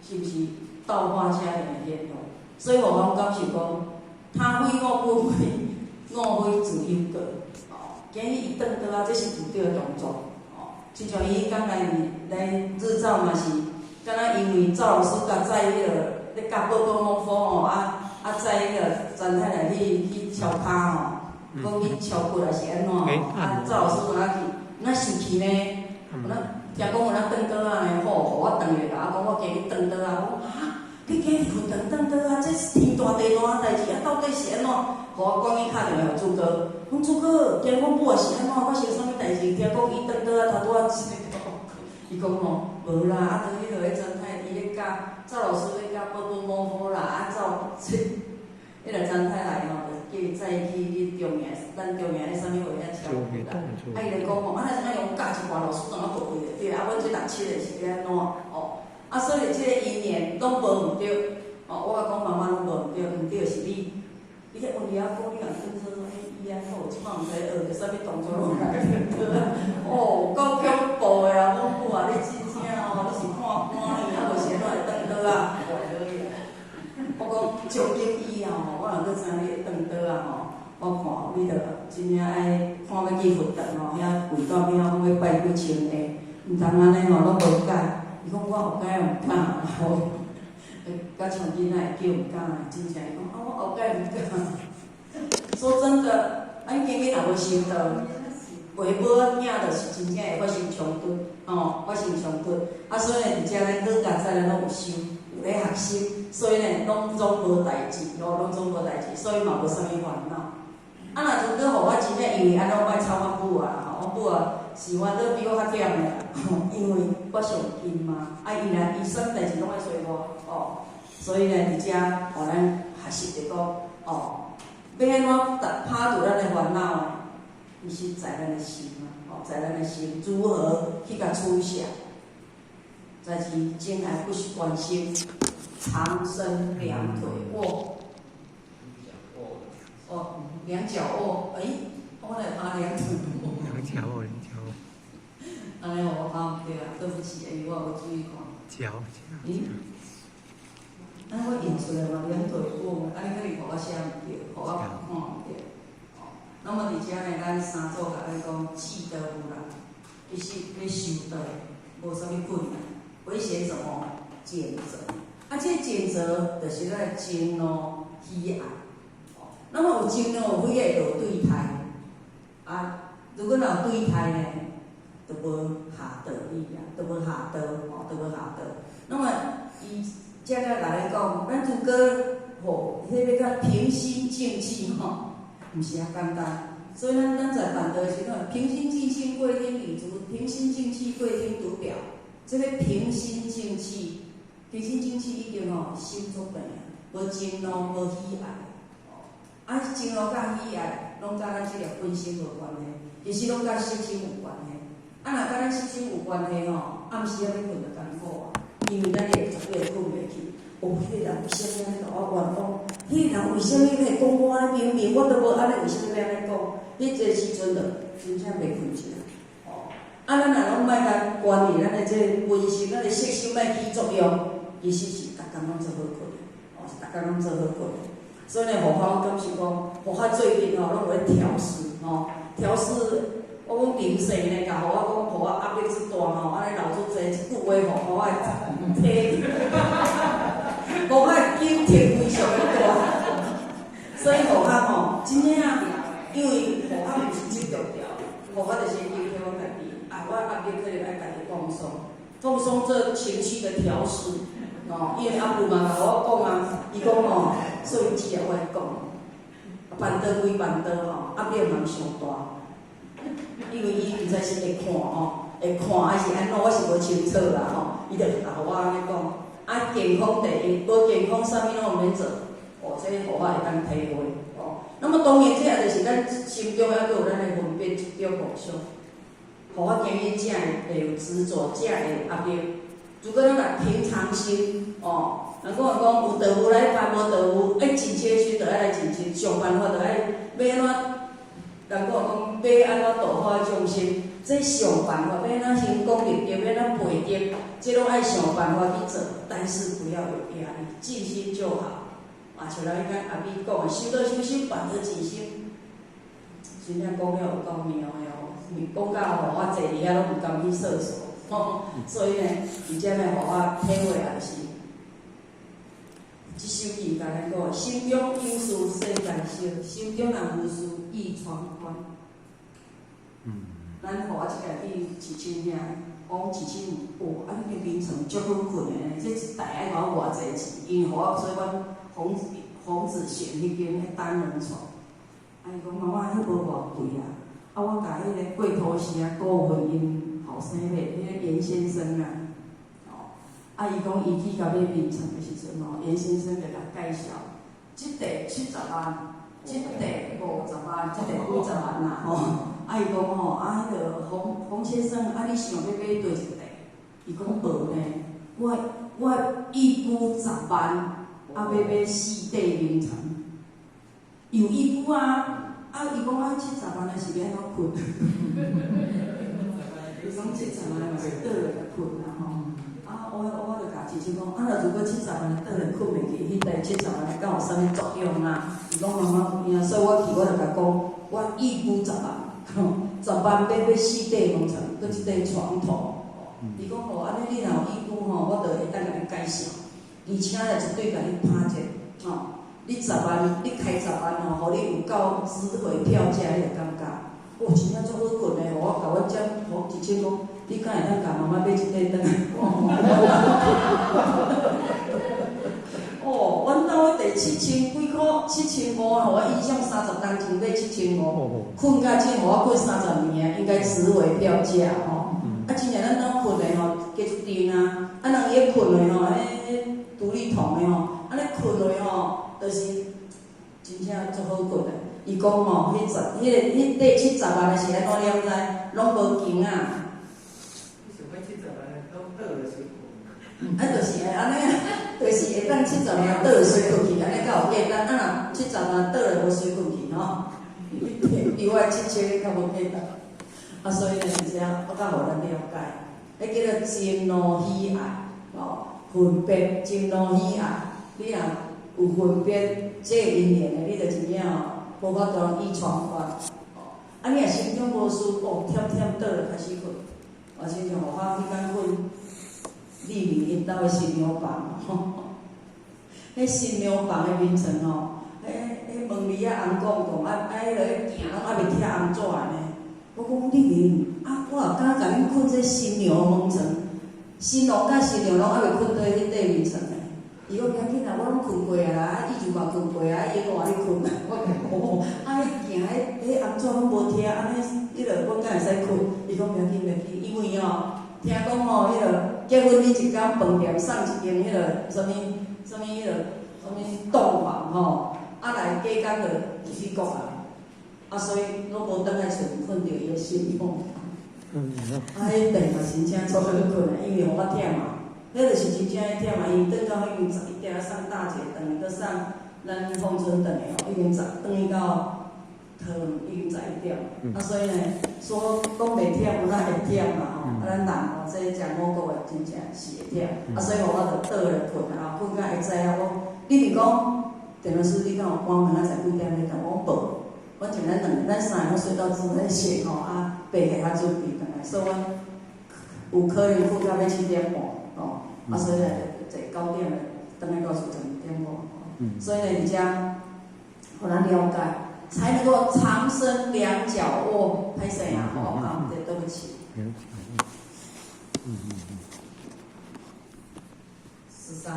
[SPEAKER 3] 是毋是？道化家庭的現象，所以我感受講，他非我不非，我非自有過。哦，今日伊斷刀啊，這是拄對的動作。哦，親像伊彼工來來日照嘛是，敢若因為趙老師共載彼個咧教寶寶摸風吼，啊載彼個詹太來去敲跤吼，講去敲骨還是按怎吼，啊趙老師有哪去，若生氣呢？有哪聽講有哪斷刀仔呢？吼，予我斷咧啦！啊講我今日斷刀仔，我講哈，你今日去斷斷刀仔？這是天大地大的代誌，啊到底是按怎？予我趕緊敲電話予主哥，講主哥，聽講母啊是按怎發生啥物代誌？聽講伊斷刀仔，頭拄仔伊講吼，無啦，啊，就彼落彼陣太伊咧教趙老師咧教寶寶摸好啦，啊，趙這彼個詹太來吼，就叫伊載去去中營，咱中營彼啥物話遐敲骨啦。啊，伊就講吼，啊，若是按用教一寡老師當啊無對對，啊，阮這六七个是欲按怎？哦，啊，所以這個因緣攏無毋對，哦，我講媽媽攏無毋對，毋對是你，你遐問伊仔講，你若跟說說，伊安好，這擺毋知學著啥物動作攏來對啊，哦，夠恐怖的啊！阮母啊，你真正哦，你是看寒去，啊無是按怎會斷刀仔？我講從今以後吼，我若閣知影你會斷刀仔吼，我看你著真正愛看欲去佛堂吼，遐跪到邊仔講欲拜幾千下，毋通按呢吼，攏無改。伊講我後蓋毋敢，吼，佮像囡仔會叫毋敢，真正伊講啊，我後蓋毋敢。說真的，咱今日若無修道，袂無影，就是真正會發生衝突，吼，發生衝突。啊，所以呢，佇遮咱好佳哉，咱攏有修，有咧學習，所以呢，攏總無代誌，吼，攏總無代誌，所以嘛無啥物煩惱。啊，若如果予我真正因為按呢，我莫吵阮母啊，吼，阮母啊，是我都比我較忝的啦，因為我上近嘛，啊，伊若伊啥物代誌攏愛隨我，哦，所以呢，佇遮予咱學習著講，哦，欲按怎拍除咱的煩惱呢？其實在咱的心啊，哦，在咱的心如何去共取捨？在是真愛不是關心，長身兩腿臥，哦，兩腳臥，欸，我來拍兩腿臥。
[SPEAKER 2] 兩腳臥，兩腳臥。
[SPEAKER 3] 按呢我拍毋對啊，對不起，因為我無注意看。
[SPEAKER 2] 腳腳。
[SPEAKER 3] 咦？啊，我印出來嘛，兩腿臥，按呢可能予我寫毋對，予我看毋對。哦，那麼佇遮呢，咱三祖共咱講，積德有啦，其實欲修道，無啥物困難。危險什麼？揀擇。啊，這個揀擇就是咱的嗔怒喜愛。哦，那麼有嗔怒有喜愛，就有對待。啊，如果若有對待呢，就無下道理啊，就無下道，吼，就無下道。那麼伊遮個共咱講，咱如果吼，彼個較平心靜氣吼，毋是遐簡單。所以咱在辦道的時陣，平心靜氣貴聽禮足，平心靜氣貴聽讀表。這個平心靜氣，平心靜氣已經吼心足平啊，無嗔怒，無喜愛。啊，嗔怒佮喜愛，攏佮咱這個分身無關係，其實攏佮色心有關係。啊，若佮咱色心有關係吼，暗時仔欲睏就艱苦啊，因為咱會絕對睏袂去。哦，彼個人為啥物按呢共我冤枉？彼個人為啥物會講我按呢？明明我都無按呢，為啥物欲按呢講？彼這個時陣就真正袂睏著。哦，啊，咱若攏莫共關佇咱的這個分身，咱的色心莫起作用，其實是逐工攏做好睏的，哦，是逐工攏做好睏的。所以呢，佛法我感受講，佛法最近吼攏有咧調適吼，調適。我講靈性呢，共予我講，予我壓力這大吼，按呢老出濟一句話吼，予我體，予我警惕非常的大。所以佛法吼，真正，因為佛法毋是執著調，佛法就是要求阮家己，啊，我壓力可能愛家己放鬆，放鬆這情緒的調適，哦，因為阿母嘛共我講啊，伊講吼，所以只我講，辦道歸辦道吼，壓力嘛傷大。因為伊毋知是會看吼，會看還是按怎，我是無清楚啦吼。伊就共我按呢講，啊，健康第一，無健康啥物攏毋免做，哦，這予我會當體會哦。那麼當然，這也就是咱心中猶閣有咱的分別執著妄想，予我今日才會有執著，才會有壓力。如果咱若平常心，哦，人講講有道有來辦，無道有愛真切時就愛來真切，想辦法就愛欲按怎。人講講欲按怎度化眾生，這想辦法欲按怎行功立德，欲按怎培德，這攏愛想辦法去做，但是不要有壓力，盡心就好。啊，像咱彼工阿美講的，修道修心，辦道盡心，真正講了有夠妙的哦，講到吼我坐佇遐攏毋甘去廁所，吼，所以呢，佇遮呢，予我體會也是，這首偈共咱講，心中有事世界小，心中若無事意窗寬。咱予我這個去飼親遐，講飼親哦，啊，彼個眠床足好睏的呢，這一袋愛予我偌濟錢？因為予我所以阮洪子賢彼間彼單人床。啊，伊講媽媽，彼無偌貴啊！啊，我共彼个桂頭城啊股份𪜶後生買，彼個嚴先生啊，哦，啊，伊講伊去共買眠床的時陣吼，嚴先生就共介紹，這塊70萬，這塊50萬，這塊幾十萬啦，吼。啊，伊講吼，啊，彼个洪先生，啊，你想欲買佗一塊？伊講無呢，我預估十萬，啊，欲買四塊眠床，有預估啊。啊，伊講啊，七十萬的是欲按怎睏？伊講七十萬嘛是倒來共睏啦吼。啊，我就共姊姊講，啊，若如果七十萬倒來睏袂去，彼台七十萬敢有啥物作用啊？伊講媽媽有影，所以我去我就共講，我預估十萬，10萬買四塊眠床，閣一塊床頭。伊講吼，按呢你若有預估吼，我就會當共你介紹，而且咧絕對共你拍折，吼。你十萬，你開十萬吼，予你有夠值回票價，你會感覺？哦，真正足好睏的，我共阮遮予姊姊講，你敢會當共媽媽買一塊轉來？哦，阮兜彼塊7000幾箍，7500，予我印象30冬前買7500，睏甲這予我睏30年啊，應該值回票價吼。啊，真正咱兜睏的吼，加一陣啊，啊，人伊咧睏的吼，彼獨立筒的吼，按呢睏落吼。就是真正足好睏的。伊講吼，彼十、彼個、彼塊70萬的是按怎了知？攏無間仔。
[SPEAKER 2] 你想欲70萬攏倒落去
[SPEAKER 3] 睏？啊，就是會按呢啊，就是會當七十萬倒落隨睏去，按呢較有價值。啊，若七十萬倒落無隨睏去吼，比我7000較無價值。啊，所以呢，是這我較予咱了解，彼叫做遷怒喜愛，吼，分別遷怒喜愛，你若有分別這個因緣的，你就真正吼無法度倚床寬。哦，啊，你若心中無事，哦，忝忝倒來開始睏，我親像我彼工睏麗明𪜶兜的新娘房，彼新娘房的眠床吼，彼門櫟仔紅講講，啊啊，彼个行攏猶未拆紅紙呢。我講麗明，啊，我也敢共恁睏這新娘眠床，新郎佮新娘攏猶未睏佇彼塊眠床呢。伊講袂要緊啦，我攏睏過啊啦，啊，伊就嘛睏過啊，伊換你睏啊。我講哦，啊，彼行彼紅紙攏無拆，按呢，彼个我敢會使睏？伊講袂要緊，袂要緊，因為吼，聽講吼，彼個結婚彼一工飯店送一間彼個啥物啥物彼個啥物棟房吼，啊來隔工就入去國啊，啊所以攏無轉來厝睏著伊的新娘。啊，彼頓嘛真正足好睏的，因為予我忝嘛。彼就是真正忝啊！因為轉到已經11點，送大姐轉來，閣送咱鳳春轉來吼，已經十轉去到桃園已經11點。啊，所以呢，說講袂忝，有哪會忝嘛吼？啊，咱人吼，這食五穀的真正是會忝。啊，所以我就倒來睏啊，睏到會知影我，你毋講，電腦師你敢有關門仔在幾點咧？我講無，我像咱兩個，咱三個攏睡到自然醒吼，啊，爬起來較準備轉來，所以阮有可能睏到欲7點半。哦，啊，所以咧，坐9點轉來到厝12點半。所以呢，佇遮，予咱了解，才能夠長身兩腳臥。歹勢啊，吼，啊，對，對不起。13，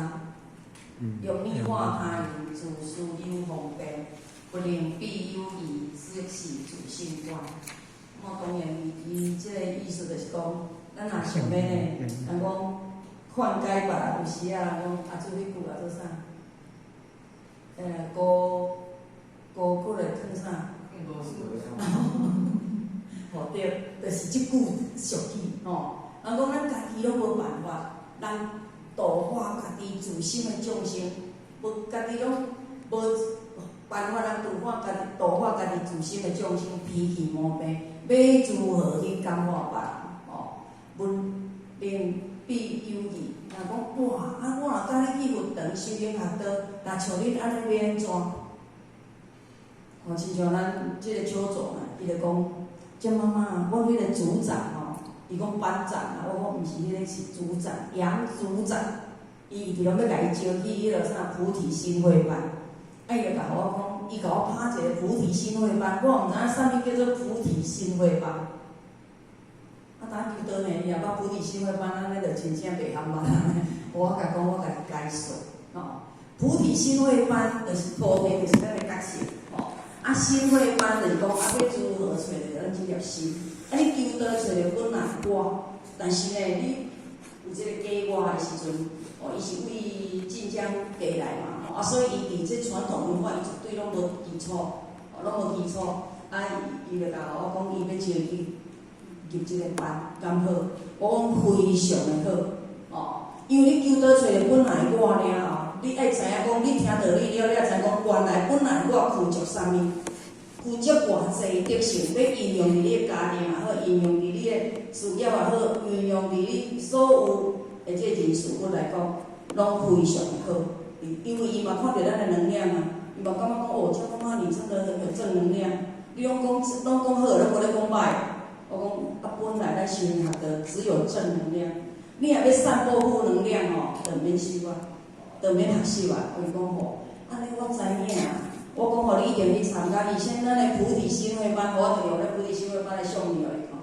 [SPEAKER 3] 欲擬化他人，自私有方便，不能彼有疑，即是自性觀。我當然，伊這個意思就是講，咱若想欲呢，人講。勸解別人，有時啊，人講啊，做彼句啊，做啥？高高骨來囥啥？吼對，就是這句俗語吼。人講咱家己攏無辦法，人度化家己自心的眾生，無家己攏無辦法，人度化家己，度化家己自心的眾生，脾氣毛病，欲如何去感化別人？吼，不能彼有疑，人講哇，啊，我若教你去佛堂修行學道，若像恁按呢欲按怎？吼，親像咱這个邱總啊，伊就講，這媽媽，阮彼个組長吼，伊講班長啊，我講毋是彼个是組長，楊組長，伊一直攏欲共伊招去彼个啥菩提心會班，啊，伊就共我講，伊共我拍一个菩提心會班，我毋知影啥物叫做菩提心會班。啊，當求道呢，伊若捌菩提心會班，按呢就真正袂含捌。我共講，我共伊解說，吼，菩提心會班就是菩提，就是咱的覺性，吼。啊，心會班就是講啊，欲如何揣著咱這粒心？啊，你求道揣著本來我，但是呢，你有這個假我的時陣，哦，伊是為晉江過來嘛，吼，啊，所以伊佇這傳統文化，伊絕對攏無基礎，哦，攏無基礎。啊，伊就共我講，伊欲招去入這個班，敢好？我講非常的好，哦，因為你求道揣著本來我了後，你愛知影講，你聽道理了，你才知影講，原來本來我具足啥物，具足偌濟德性，欲應用佇你的家庭也好，應用佇你的事業也好，應用佇你所有的這個人事物來講，攏非常的好。因為伊嘛看著咱的能量啊，伊嘛感覺講哦，這媽媽你真的很有正能量，你攏講攏講好，攏無咧講歹。我講啊，本來咱修學的只有正能量，你若欲散播負能量吼，就毋免修啊，就毋免學習啊。伊講吼，按呢我知影。我講吼，你一定去參加，而且咱的菩提心會班，我就用咧菩提心會班的相片予伊看。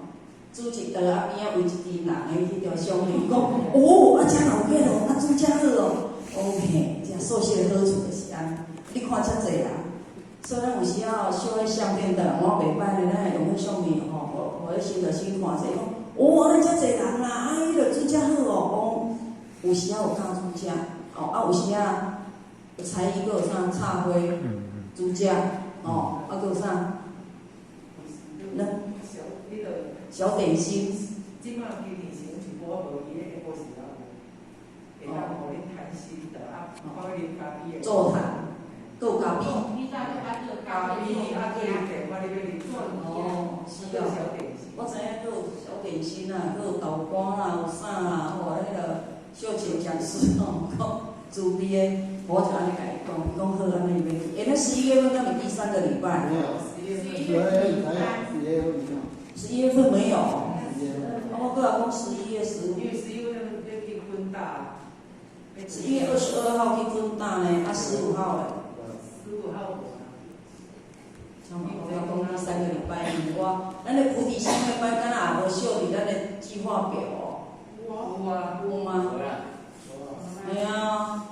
[SPEAKER 3] 主席桌仔邊仔圍一群人的彼條相片，伊講哦，啊遮老客咯，啊煮遮好哦。我講嘿，這素食的好處就是按呢，你看遮濟人，所以咱有時仔吼小彼相片的，我袂歹呢，咱會用彼相片吼，予彼新的先看者，講哦，按呢遮濟人啦，啊，彼個煮遮好哦，講有時仔有教煮食，哦，啊有時仔有才藝，閣有啥插花、煮食，哦，啊閣有啥？那
[SPEAKER 2] 小彼個
[SPEAKER 3] 小點心。
[SPEAKER 2] 這擺今年是一寡無伊咧，下晡時有，會當予恁談心得啊，看欲啉咖啡的。
[SPEAKER 3] 座談，閣有咖啡。
[SPEAKER 2] 咖啡啊，閣啉茶，看你欲啉。
[SPEAKER 3] 哦，是哦。
[SPEAKER 2] 小點心。
[SPEAKER 3] 我知影閣有小點心啦，閣有豆乾啦，有啥啦，吼，彼個秀琴講師吼，講慈悲的，我就按呢共伊講，伊講好，按呢伊欲去。欸，那11月份到底第三個禮拜？
[SPEAKER 1] 沒有，11月份才有，11月份沒有。
[SPEAKER 3] 11月份沒有。我閣來講11月15。
[SPEAKER 2] 因為11月份欲去昆大。
[SPEAKER 3] 11月22號去昆大呢，啊15號嘞。
[SPEAKER 2] 15號無啊。
[SPEAKER 3] 像我講第三個禮拜，因為我咱的菩提心會班敢若也無寫佇咱的計劃表哦。
[SPEAKER 2] 有啊。
[SPEAKER 3] 有嗎？嘿啊。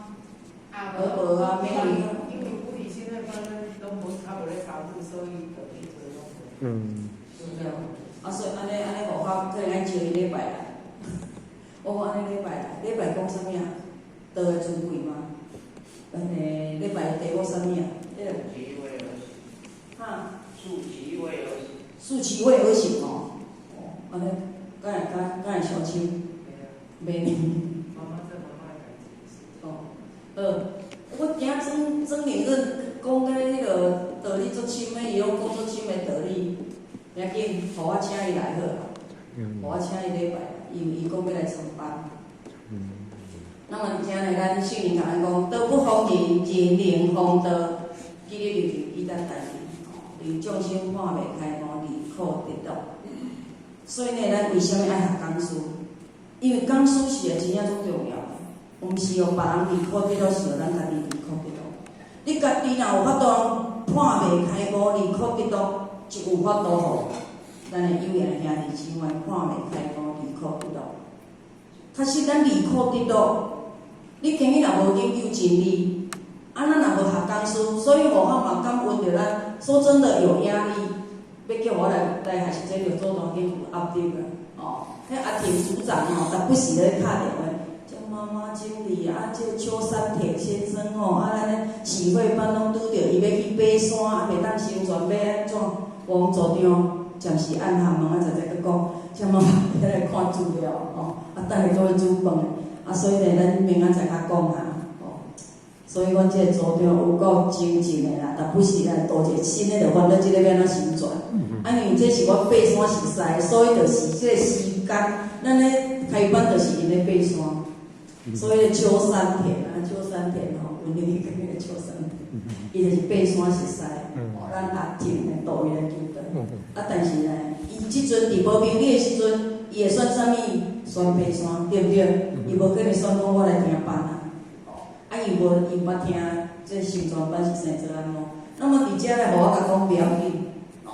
[SPEAKER 3] 無無啊，免理。
[SPEAKER 2] 因為菩提心會班咱攏無較無咧插入，所以就去做攏無。
[SPEAKER 3] 是哦。啊，所以按呢按呢，無法可能愛招伊禮拜來。我講按呢禮拜來，禮拜講啥物啊？道的尊貴嗎？禮拜題目啥物啊？彼個。哈？
[SPEAKER 4] 數其位而行。
[SPEAKER 3] 數其位而行哦。哦，按呢，敢會敢敢會相親？袂呢。
[SPEAKER 2] 媽媽這媽媽的代誌。
[SPEAKER 3] 哦，好，我驚曾曾領任講甲彼個道理足深的，伊攏講足深的道理，要緊，予我請伊來好啦。予我請伊禮拜，伊伊講欲來參班。那麼而且呢，咱聖人共咱講，道不妨人，人能妨道。記得入去，記得代誌，令眾生破未開悟，離苦得樂。所以呢，咱為啥物愛學講師？因為講師是真正足重要的，毋是予別人離苦得樂，是予咱家己離苦得樂。你家己若有法度破未開悟，離苦得樂，就有法度予咱的有緣兄弟姊妹破未開悟，離苦得樂。確實，咱離苦得樂，你今日若無研究真理，啊，咱若無學講師，所以護法嘛感恩著咱。說真的有壓力，欲叫我來來學習這個做當緊有壓力啦，哦。彼阿田組長吼，逐不時咧敲電話，江媽媽經理啊，這個邱三鐵先生吼，啊，咱咧市會班攏拄著伊欲去爬山，啊，袂當成全，欲按怎？王組長暫時按下問啊，直接閣講，江媽媽欲來看資料吼，啊，等下閣欲煮飯，啊，所以呢，咱明仔載較講啊，吼。所以阮這個組長有夠精進的啦，但不時來多一個新的，就煩惱這個欲按怎成全。啊，因為這是我爬山熟似，所以就是這個時間，咱咧開班就是𪜶咧爬山。所以邱山田啊，邱山田吼，阮咧去迄个邱山田，伊就是爬山熟似，哦，咱阿婷呢導伊來求道。啊，但是呢，伊這陣佇無明理的時陣，伊會選啥物？選爬山，對毋對？伊無可能選講我來聽班啊。哦，啊，伊無伊毋捌聽這成全班是生做按怎？那麼佇遮來，予我共講不要緊，哦，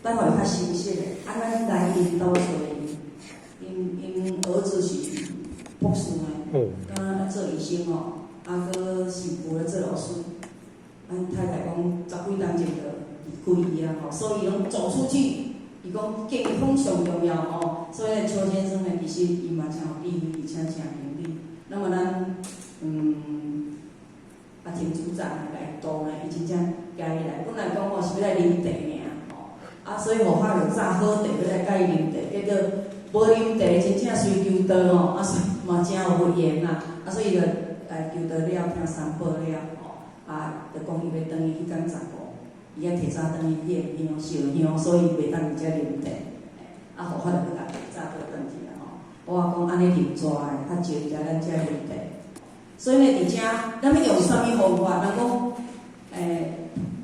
[SPEAKER 3] 等予伊較熟悉的。啊，咱來𪜶兜揣伊，𪜶兒子是博士呢，敢若做醫生吼，啊，閣是有咧做老師。阮太太講十幾冬前就離開伊啊吼，所以攏走出去。伊講健康上重要吼，所以邱先生呢，其實伊嘛誠有智慧，而且誠明理。那麼咱阿婷組長來導呢，伊真正加伊來。本來講吼是欲來啉茶爾吼，啊，所以予我就紮好茶欲來共伊啉茶，結果無啉茶，真正隨求道吼，啊，所以嘛誠有佛緣啦，啊，所以就來求道了，聽三寶了吼，啊，就講伊欲轉去彼工15，伊愛提早轉去獻香燒香，所以袂當佇遮啉茶。啊，予我就閣共提早閣轉去啊吼。我講按呢啉蛇的較少佇咱遮啉茶。所以呢，佇遮咱欲用啥物方法？人講，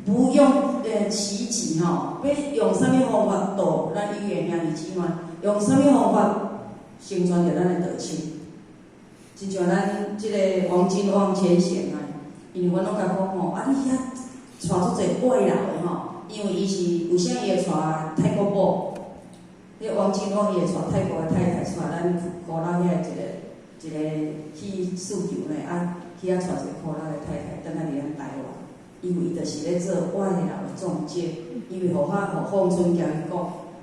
[SPEAKER 3] 不用奇蹟吼，欲用啥物方法度咱有緣兄弟姊妹？用啥物方法成全著咱的道親？親像咱這个王金旺前賢啊，因為阮攏共講吼，啊你遐娶足濟外勞的吼，因為伊是為啥伊會娶泰國某？彼個王金旺伊會娶泰國的太太，娶咱古老遐一個一個去訴求呢，啊去遐娶一個古老的太太，轉來佇咱台灣。因為伊就是咧做外勞的中介，因為予我予鳳春共伊講，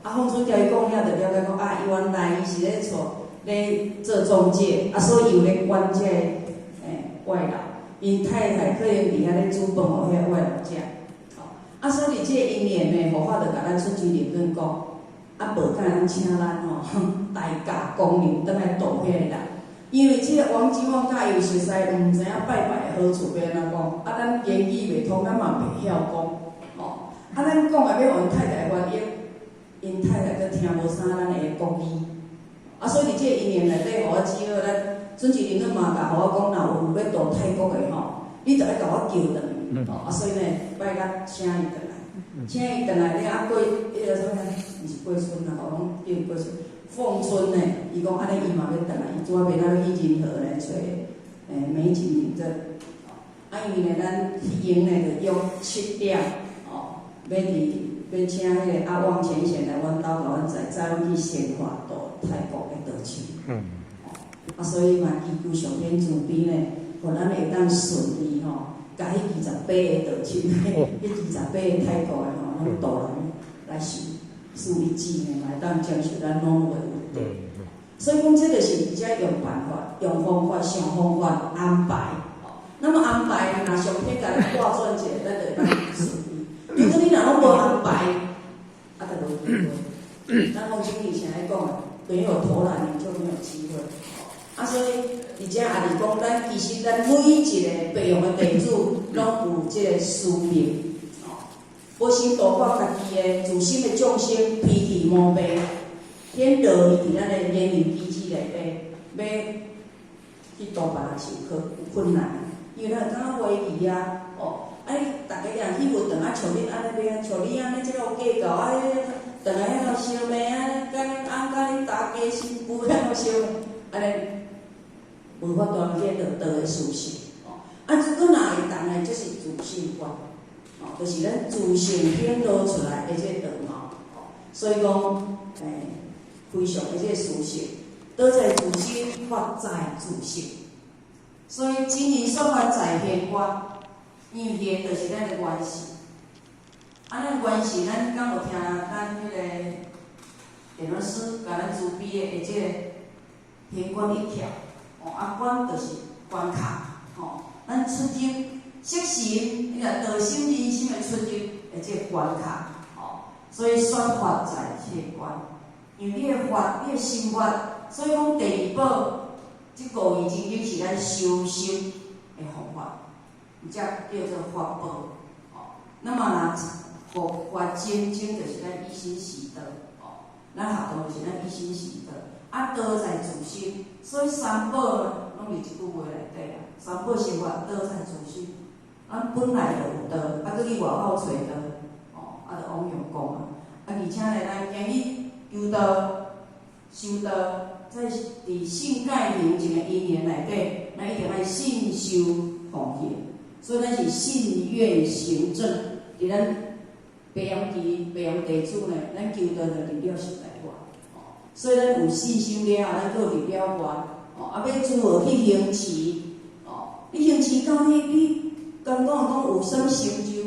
[SPEAKER 3] 啊鳳春共伊講了，就了解講啊，伊原來伊是咧做咧做中介，啊所以伊有咧管這个外勞，𪜶太太可能佇遐咧煮飯予遐外勞食，吼，啊所以這個因緣呢，佛法就共咱出主靈根講，啊無敢咱請咱吼大駕光臨轉來度遐個人。因為這個王金旺佮伊熟似，毋知影拜拜的好處欲按怎講，啊，咱言語袂通，咱嘛袂曉講，吼，啊，咱講的欲予𪜶太太歡喜，𪜶太太閣聽無啥咱的國語，啊，所以佇這個因緣內底，予我只好咱準時林嘛共予我講，若有欲渡泰國的吼，你著愛共我叫轉來，吼，啊，所以呢，拜甲請伊轉來，請伊轉來了，啊，過彼個啥物，毋是過春啊，吼，攏叫過春。鳳春呢，伊講按呢，伊嘛欲轉來，伊拄仔欲咱去仁和來揣美景名鎮。啊，因為呢，咱彼閒呢就約7點，哦，欲佇欲請彼個阿旺前賢來阮兜共阮載，載阮去仙華度泰國的道親。啊，所以嘛祈求上天慈悲呢，予咱會當順利吼，共彼28个道親，彼28个泰國的吼，攏渡來來受。事一子呢，來當接受咱攏有的問題。所以講，這就是佇遮用辦法、用方法、想方法安排。那麼安排，若上天共咱掛轉一下，咱就會當順利。如果你若攏無安排，啊，就無機會。咱黃經理以前來講，沒有投籃，你就沒有機會。啊，所以佇遮也是講，咱其實咱每一個白楊的弟子，攏有這個使命。無先度化家己的自身的眾生，脾氣毛病，顯落去佇咱的言行舉止內底，欲去度別人是有困難，因為咱感覺懷疑啊，哦，啊你逐家人去佛堂啊，像恁按呢欲按，像你按呢這個有計較啊，轉來遐頭相罵啊，共恁翁共恁大家新婦遐頭相罵，按呢無法度顯著道的事實，哦，啊，如果若會當的，這是自性觀。哦，就是咱自性顯露出來的這個道貌，所以講，非常的這個事實，道在自心，法在自性。所以真言說法在現觀，因為現就是咱的原始。啊，咱原始，咱敢有聽咱彼個電老師共咱慈悲的這個玄關一竅，哦，啊，關就是關卡，吼，咱出入。色心，你若道心人心的出入的這個關卡，吼，所以說法在這個關，因為你的法，你的心法，所以講第二寶，這五義真經是咱修心的方法，才叫做法寶，吼。那麼若佛法真經就是咱以身試道，吼，咱學堂就是咱以身試道。啊，道在自心，所以三寶攏佇這句話內底啊。三寶成佛，道在自心。咱本來就有道，啊，閣去外口揣道，哦，啊，就枉用功啊。啊，而且呢，咱今日求道、修道，在佇信解行證的因緣內底，咱一定愛信受奉行。所以咱是信願行正，佇咱白陽期、白陽地主呢，咱求道就入了十大願。哦，所以咱有信心了後，咱閣入了願。哦，啊，欲如何去行持？哦，你行持到你你敢講講有啥物成就？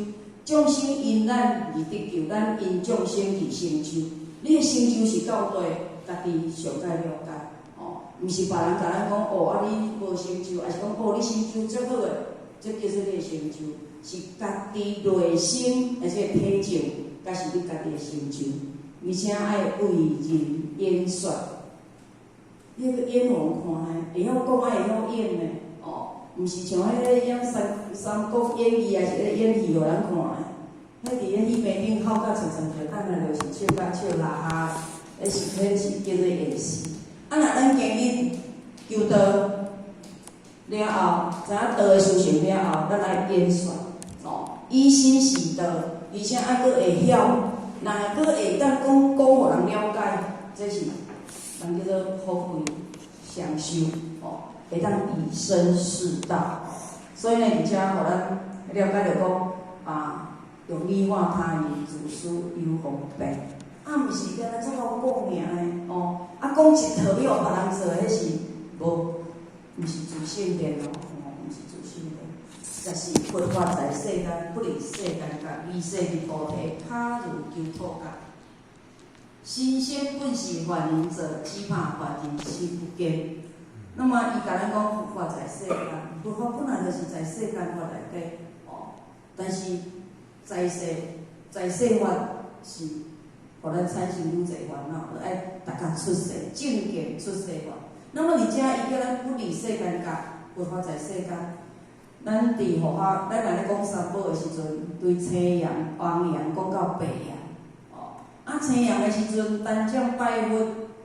[SPEAKER 3] 眾生因咱而得救，咱因眾生而成就。你的成就是到底家己上蓋了解。哦，毋是別人共咱講哦，啊你無成就，抑是講哦你成就足好的，這叫做你的成就，是家己內心的這個體證，才是你家己的成就。而且愛為人演說，你去演予人看呢，會曉講愛會曉演呢，哦，毋是像彼个演三國演義，抑是咧演戲予人看的。彼佇咧戲棚頂哭甲親像著等下就是笑甲笑哈哈，彼是叫做演戲。啊，若咱今日求道了後，知影道的修成了後，咱愛演說，哦，以身示道，而且愛閣會曉，若閣會當講講予人了解，這是人叫做福慧雙修，哦，會當以身試道。所以呢，而且予咱了解著講啊，用理化他人，自私又方便。啊，毋是干焦足好講爾呢，哦，啊，講一套欲予別人做，彼是無，毋是自性見哦，哦，毋是自性見。若是佛法在世間，不離世間覺，離世離菩提，跤如求兔角。神仙本是凡人做，只怕凡人心不堅。那麼伊共咱講佛法在世間，佛法本來就是在世間法內底，哦，但是在世在世法是，予咱產生愈濟煩惱，就愛逐工出世，正見出世法。那麼而且伊叫咱不離世間覺，佛法在世間。咱佇佛學，咱若咧講三寶的時陣，對青陽、黃陽講到白陽，哦，啊青陽的時陣，單將拜佛，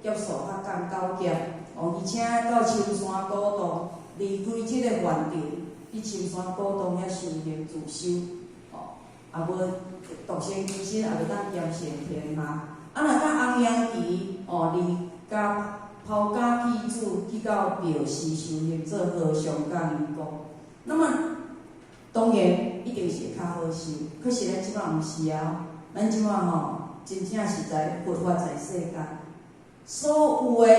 [SPEAKER 3] 結束學講九劫，哦，而且到深山古洞，離開這個凡塵，去深山古洞遐修行自修，哦，也無獨善其身，也袂當兼善天下。啊，若到紅陽期，哦，離家拋家棄子，去到廟寺修行，做和尚佮尼姑。那麼當然一定是會較好修，可是咱這擺毋是啊，咱這擺吼真正實在佛法在世間，所有的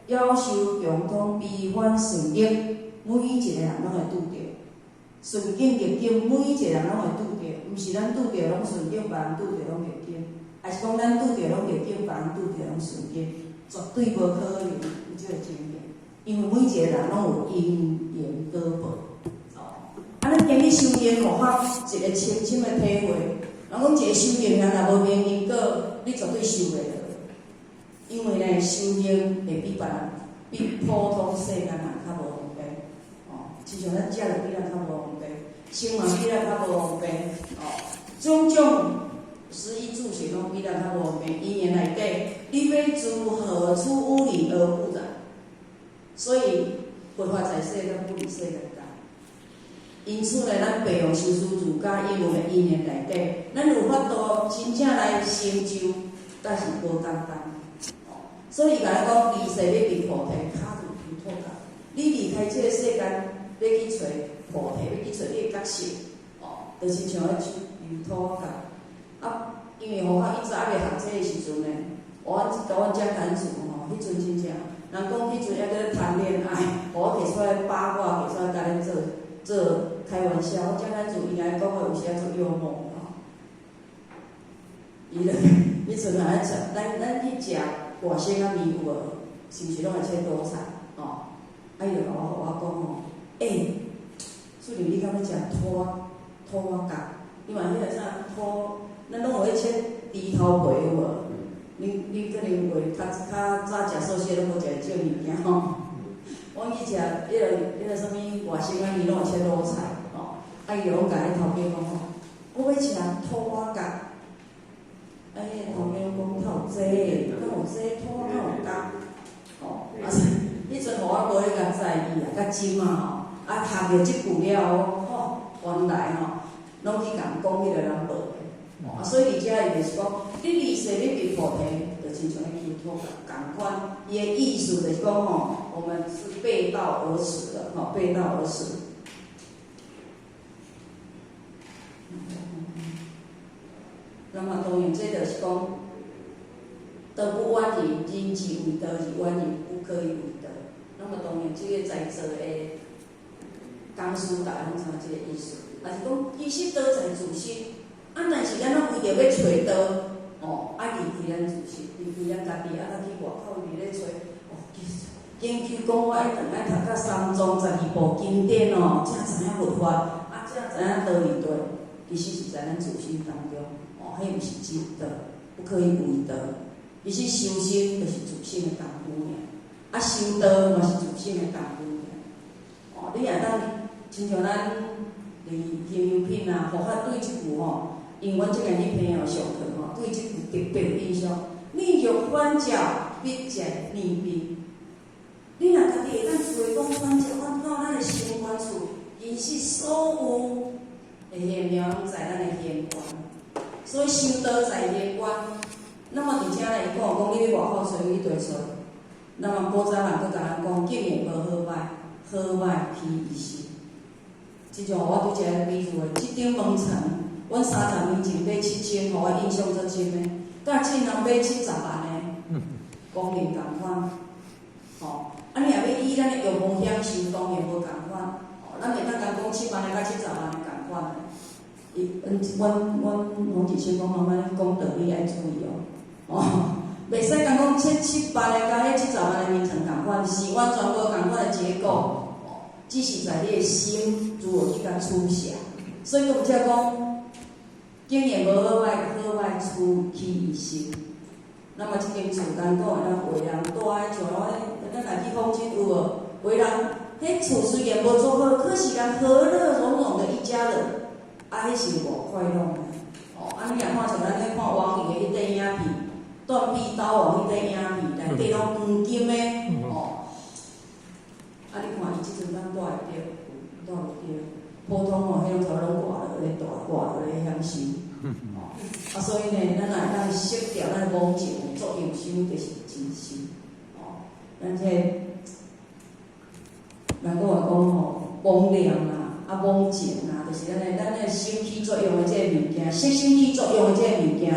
[SPEAKER 3] 夭壽窮通悲歡順逆，每一個人攏會拄著。順境逆境，每一個人攏會拄著，毋是咱拄著攏順境，別人拄著攏逆境，抑是講咱拄著攏逆境，別人拄著攏順境，絕對無可能有這個情形，因為每一個人攏有因緣果報。啊，咱今日修行佛學一個深深的體會，人講一個修行人若無明因果，你絕對修袂落。因為呢，修行會比別人、比普通世間人較無方便。哦，親像咱食著比咱較無方便，生活比咱較無方便，哦，種種食衣住行攏比咱較無方便。因緣內底，你欲如何出污泥而不染？所以佛法在世間，不離世間覺。因此呢，咱白羊修持儒家應用的因緣內底，咱有法度真正來成就，但是無簡單。哦，所以伊共咱講，離世欲入菩提，跤如求兔角。你離開這個世間，欲去揣菩提，欲去揣你的覺性，哦，就親像彼求兔仔角。啊，因為吼，我以前猶未學這个時陣呢，我共阮遮牽厝吼，彼陣真正，人講彼陣猶閣談戀愛，我提出來八卦，提出來共恁做做開玩笑。我遮牽厝伊來講話有時仔足幽默吼。伊就彼陣若咧食，咱去食外省仔麵有無？是毋是攏會切卤菜？吼，啊伊就共我予我講吼，欸，淑玲你敢欲食兔仔角？伊嘛彼个啥兔，咱攏有咧切豬頭皮有無？恁可能會較較早食素食，攏無食這種物件吼。我去食彼个啥物外省仔麵，攏有切卤菜吼。啊，伊就攏共彼頭家講吼，我欲食兔仔角。啊，彼个頭家講，哪有這個？哪有這個兔仔，哪有角？較深啊吼，啊讀著這句了後，吼，原來吼，攏去共講彼个人無的，啊，所以佇遮伊就是講，你離世你入菩提，就親像咧求脫仝款，伊的意思就是講吼，我們是背道而馳的，吼，背道而馳。那麼當然，這就是講，道不遠人，人之為道而遠人，不可以為道。那麼當然，這個在座的講師大家攏知影這個意思，也是講其實道在自身，啊，但是咱攏為著欲揣道，哦，啊離開咱自身，離開咱家己，啊，咱去外口佇咧揣，哦，其實研究講我愛轉來讀甲三藏十二部經典哦，才知影佛法，啊，才知影佗位對，其實是在咱自身當中，哦，彼毋是真道，不可以為道。其實修心就是自身的功夫爾，啊，修道嘛是自身的功夫爾。哦，你若當親像咱佇興幽品啊，佛法對這句吼，因為阮這個女朋友上課吼，對這句特別有印象。你欲反照，必見逆彼。你若家己會當揣講反照，反到咱的心觀處，其實所有的現象攏在咱的現觀，所以修道在現觀。那麼佇遮來伊講講，你欲外口揣去對揣。那麼古早人閣共咱講，經驗無好歹，好歹起伊心。這種我拄則比喻的，這頂門層，阮30年前買7000，予我印象足深的，佮這人買70萬的，功能仝款，吼。啊，你若欲以咱的欲望享受，當然無仝款。吼，咱袂當共講7萬的佮70萬的仝款的。伊，阮阮阮黃子清講媽媽，你講道理愛注意哦。哦，袂使共講7萬的佮彼70萬的名層仝款，是完全無仝款的結構。哦，只是在你的心如何去共取捨。所以講才講，經驗無好歹，好歹取起伊心。那麼這間厝咱講的，咱華人住的像我咧，咱若去訪親有無？華人彼厝雖然無做好，可是人和樂融融的一家人，啊，彼是偌快樂的。哦，啊，你若看像咱咧看王怡的彼塊影片，斷臂刀王彼塊影片，內底攏黃金的，哦。啊，你看伊這陣敢蹛會著？蹛袂著。普通哦，彼種頭攏掛落咧，大掛落咧享受。哦，啊，所以呢，咱若會當釋掉咱妄情的作用，傷就是真心。哦，咱這個人講話講吼，妄念啦，啊妄情啦，就是咱的心起作用的這個物件，色心起作用的這個物件，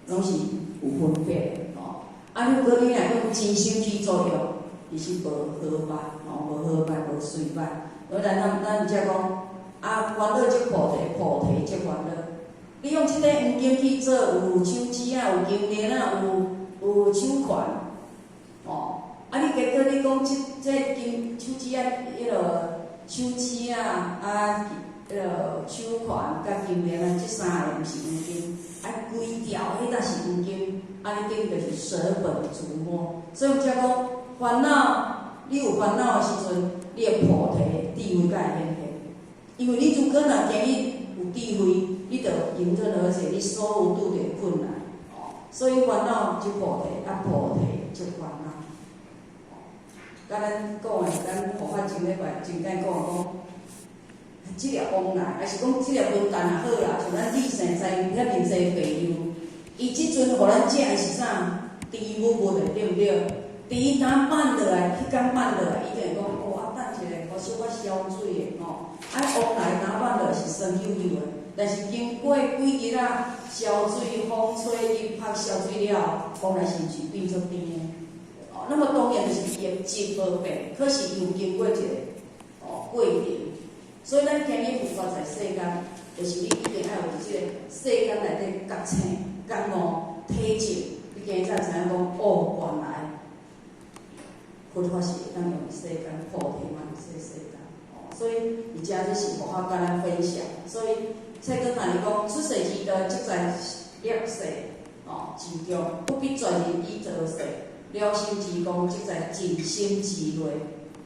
[SPEAKER 3] 攏是有分別的。吼，啊，如果你若講真心起作用，其實無好歹，吼，無好歹，無衰歹。而咱才講，啊，煩惱即菩提，菩提即煩惱。你用這個黃金去做，有手指仔，有金鏈仔，有手環，哦，啊，你結果你講這金手指仔，彼個手指仔啊，彼個手環佮金鏈仔，這三个毋是黃金，啊，規條彼才是黃金，啊，你等於就是捨本逐末。所以才講煩惱，你有煩惱的時陣，你的菩提智慧才會顯現。因為你如果若今日有智慧，你就迎刃而解，你所有拄著困難，哦，所以煩惱即菩提，啊菩提即煩惱。佮咱講的，咱佛法前禮拜前擺講的講，這個往來，抑是講這個文旦也好啦，像咱李生知遐爾濟朋友，伊這陣予咱食的是啥？甜蜜蜜的，對毋對？佇伊當放落來，彼工放落來，伊就會講，哦，啊等一下，予小可消水的吼，啊往來若放落是酸溜溜的，但是經過幾日啊，消水、風吹、日曬消水了後，往來是毋是變做甜的？哦，那麼當然就是伊的質無變，可是又經過一個哦過程，所以咱今日佛法在世間，就是你一定愛有佇這個世間內底覺醒、覺悟、體證，你今日才知影講，哦，原來佛法是會當用世間，菩提嘛佇這世間，哦，所以佇遮這是佛法共咱分享，所以蔡哥坦伊講，出世之道，即在了世，哦，之中，不必絕人以造世，了心之功，即在盡心之內，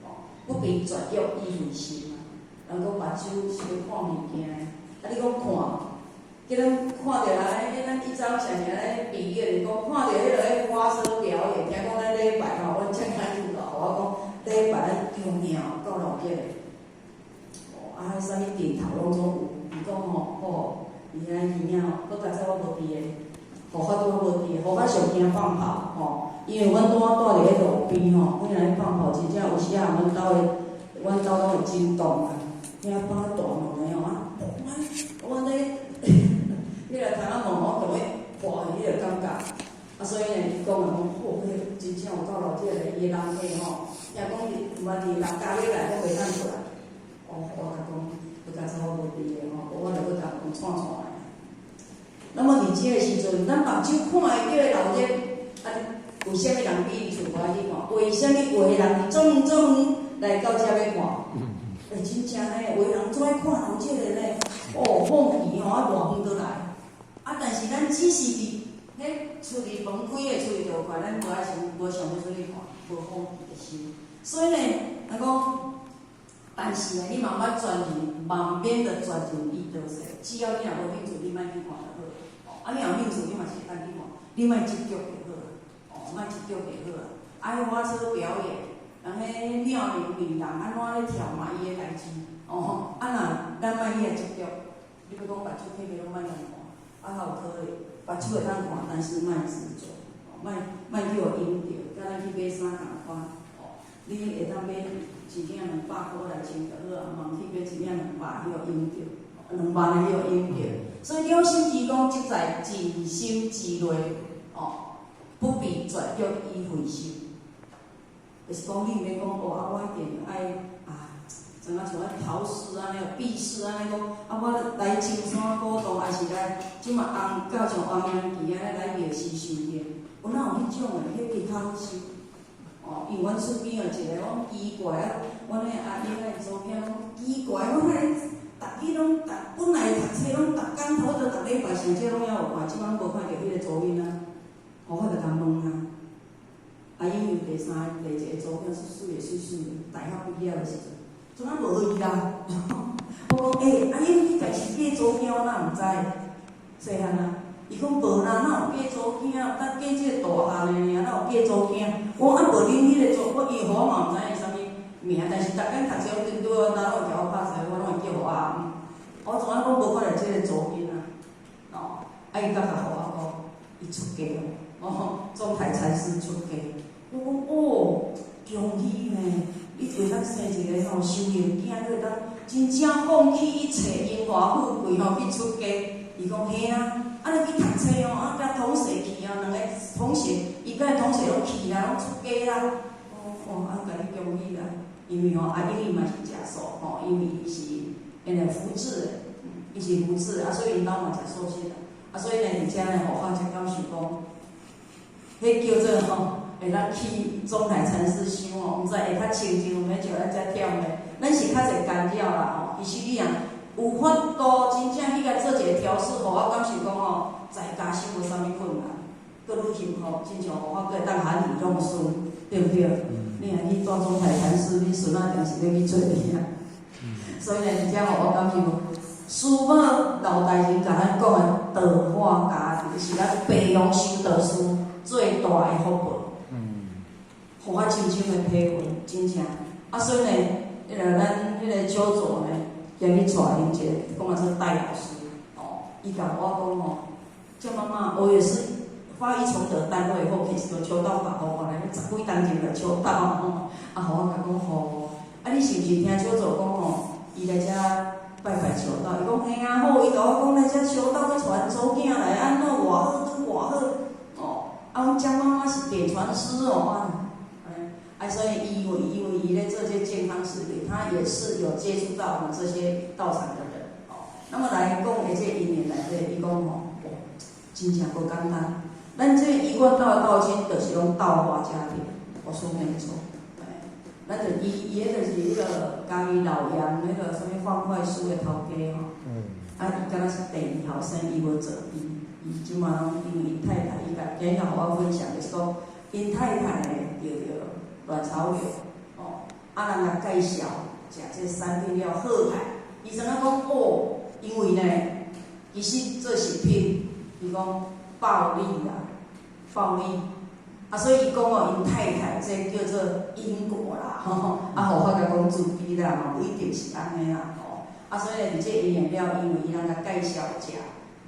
[SPEAKER 3] 哦，不必絕欲以為心啊。人講目睭是咧看物件的，啊，你講看，叫咱看著人咧，咱以前常常咧比喻，就是講看著彼个咧花車表演，聽講咱禮拜吼，阮蔡開始就予我講禮拜咱重要。拄仔無佇的，護法拄仔無佇的，護法上驚放炮吼，因為阮拄仔蹛佇咧路邊吼，阮若咧放炮，真正有時啊，阮兜的，阮兜攏會震動啊，遐放大門的吼，啊，阮咧，彼個窗仔門我共伊破去，彼個感覺。啊，所以呢，伊講啊，講好，彼個真正有夠老這個伊的人客吼，聽講佇毋捌佇六家尾來，講袂當出來。哦，我共講，閣較早無佇的吼，無我就閣共講創創來。那麼佇這个時陣，咱目睭看會著的老熱，啊，有啥物人比伊厝較去看？為啥物有的人佇總總來到遮欲看？欸，真正呢，有的人總愛看老這个呢，哦，放棄吼，啊，偌遠都來。啊，但是咱只是佇彼厝裡門開的厝裡就看，咱無愛想，無想欲出去看，無放棄的心。所以呢，人講，但是呢，你嘛毋愛專人，嘛毋免著專人伊著勢，只要你若無興趣，你莫去看就好。哦，啊，你若有興趣，你嘛是會當去看，你莫執著就好啊。哦，莫執著就好啊。啊，彼火車表演，人彼廟裡女人按怎咧跳嘛伊的代誌。哦，啊若咱莫去遐執著，你欲講目睭閉閉攏莫共看，啊，較有可能目睭會當看，但是莫執著，哦，莫莫去予引著，佮咱去買衫仝款。哦，你會當買一領200箍來穿就好啊，莫去買一領200去予引著，2萬的去予引著。所以了心之講，即在盡心之內，哦，不必絕欲以費心。就是講你毋免講哦，啊，我一定愛啊，怎啊像阮陶氏按呢，畢氏按呢講，啊，我來青山古道，還是來這馬紅到像黃明奇按呢來覓師修行，有哪有彼種的？彼個較好修。哦，因為阮厝邊有一個，我講奇怪啊，阮彼阿英仔祖囝講奇怪，我遐逐日攏逐本來讀冊攏逐工差不多逐禮拜上少攏猶有看，這擺攏無看著彼個祖囡仔，我就共問啊。啊，因為第三個、第一個祖囝是媠的媠媠的，大學畢業的時陣，怎啊無伊啦？我講，欸，阿英，你家是嫁祖囝，我哪毋知？細漢啊，伊講無啦，哪有嫁祖囝？咱嫁這個大漢的爾，哪有嫁祖囝？我講啊，無恁彼個祖，我伊予我嘛毋知伊啥物名，但是逐工讀冊攏對阮兜攏會共我拍踅，我攏會叫予阿姆。我怎啊攏無看著這個祖囡仔？哦，啊，伊閣較予我講，伊出家哦，中台禪師出家。我講哦，恭喜呢！你會當生一個吼修行囝，你會當真正放棄一切榮華富貴吼去出家。伊講嘿啊，啊你去讀冊哦，啊佮同學去啊，兩個同學，伊佮同學攏去啊，攏出家啦。哦哦，啊，共你恭喜啦！因為吼，阿英伊嘛是食素吼，因為伊是因為福智的，伊是福智，啊，所以𪜶兜嘛食素食。啊，所以呢，佇遮呢，予我才感受講，彼叫做吼，會咱去中台禪師修吼，毋知會較清淨，毋免像咱遮忝的。咱是較濟干擾啦吼。其實你若有法度真正去共做一個調試，予我感受講吼，在家修無啥物困難，閣愈幸福，親像予我閣會當含飴弄孫，對毋對？你若去蹛中台禪師，恁孫仔定是欲去揣你啊。所以呢，佇遮予我感受，師母老大人共咱講的道化家庭，是咱白羊修道士最大的福報。予我深深的體會，真正。啊，所以呢，彼個咱彼個小組呢，今日帶𪜶一個，講啊做戴老師，哦，伊共我講吼，叫媽媽，我也是發一崇德單位後，開始就求道法吼，來十幾冬前就求道吼，啊，予我共講吼，啊，你是毋是聽小組講吼，伊來遮拜拜求道？伊講嘿啊，好，伊共我講來遮求道，閣帶阮祖囝來，按怎偌好，拄偌好，哦，啊，阮江媽媽是點傳師哦，啊。啊，所以因為伊咧做這健康食品，他也是有接觸到我們這些道場的人哦。那麼來講的這因緣內底，伊講吼，哦，真正無簡單。咱這一貫道的道親，就是攏道化家庭，我說沒錯。咱就伊伊彼就是彼個嘉義老楊彼個啥物放快書的頭家吼。啊，伊敢若是第二後生，伊無做，伊伊這馬攏因為𪜶太太，伊共今日予我分享，就是講𪜶太太呢著著卵巢瘤，哦，啊人共介紹食這三品了好歹，醫生仔講哦，因為呢，其實做食品，伊講暴利啦，暴利，啊所以伊講哦，𪜶太太這叫做因果啦，吼，啊，予我共講慈悲啦，嘛無一定是按呢啦，吼，啊所以呢，佇這因緣了，因為伊人共介紹食，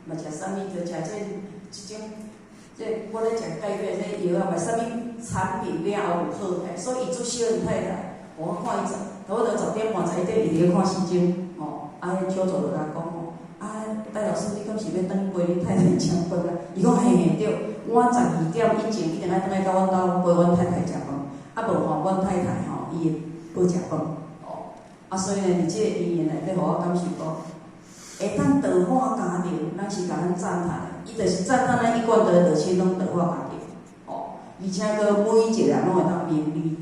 [SPEAKER 3] 嘛食啥物就食這種，這我咧食蓋米這藥啊，嘛啥物產品了後有好起來，所以伊足惜𪜶太太，我看伊差不多10點半11點，伊佇咧看時鐘，吼，啊，彼小組就共講吼，啊，戴老師，你敢是欲轉去陪恁太太食飯啊？伊講嘿嘿對，我12點以前一定愛轉來到阮兜陪阮太太食飯，啊無吼，阮太太吼伊會無食飯，哦，啊所以呢，佇這個因緣內底，予我感受講，會當度化家庭，咱是共咱讚嘆的，伊就是讚嘆咱一貫道道親攏度化家庭，哦，而且閣每一個人攏會當明理，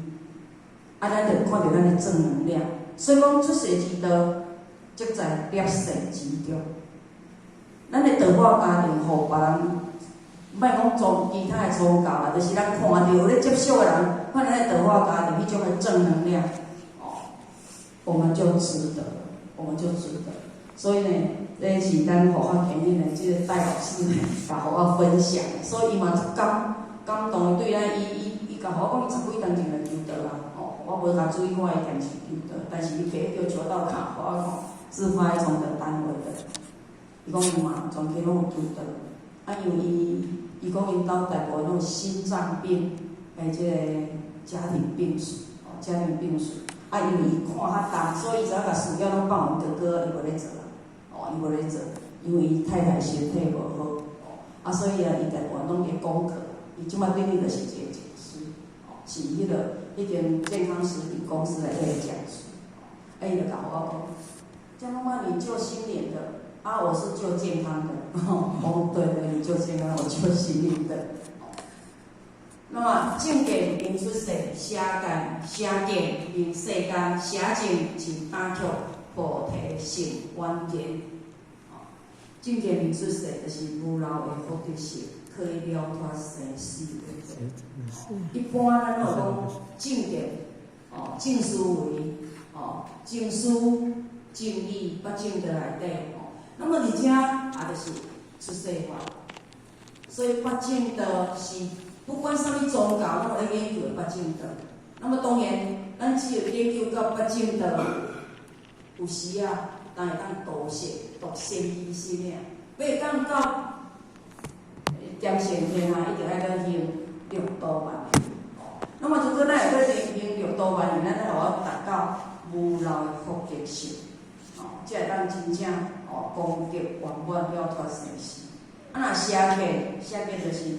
[SPEAKER 3] 啊，咱就看著咱的正能量。所以講出世之道，則在攝善之中。咱的度化家庭，予別人，莫講宗其他的宗教啦，就是咱看著有咧接觸的人，看咱的度化家庭彼種的正能量，哦，我們就值得，我們就值得。所以呢，這是咱護法今日呢，這個戴老師呢，共予我分享，所以伊嘛足感動，對咱伊伊伊共我講，伊十幾年前就求道啊，哦，我無共注意看伊電視求道，但是伊摕著求道卡，予我看，是發一種的單位的。伊講伊嘛全家攏有求道，啊，因為伊講𪜶兜大部分攏有心臟病的這個家庭病史，哦，家庭病史，啊，因為伊看較重，所以伊才共事業攏放予哥哥，伊無咧做啦，哦，伊無咧做，因為伊太太身體無好，哦，啊，所以啊，伊大部分攏佇功課，伊這擺等於就是一個講師，哦，是彼個彼間健康食品公司內底的講師，啊，伊就共我講，江媽媽你救心靈的。啊，我是救健康的，哦，對對，你救健康，我救心靈的。那麼正見明出世，邪見邪見明世間，邪見盡打卻菩提成遠見。正見明出世就是無漏的福德性，可以了脫生死輪迴。一般咱攏會講正見，哦，正思維，哦，正思、正語、八正道內底。那麼佇遮也就是出世法，所以八正道是不管啥物宗教，攏有咧研究八正道。那麼當然，咱只有研究到八正道，有時啊，咱會當度釋度善知識爾。欲會當到點善天啊，一定愛閣行六度萬行。那麼如果咱會閣行六度萬行，咱才會達到無漏的福德性，哦，才會當真正哦功德圓滿了脫生死。啊，若邪見，邪見就是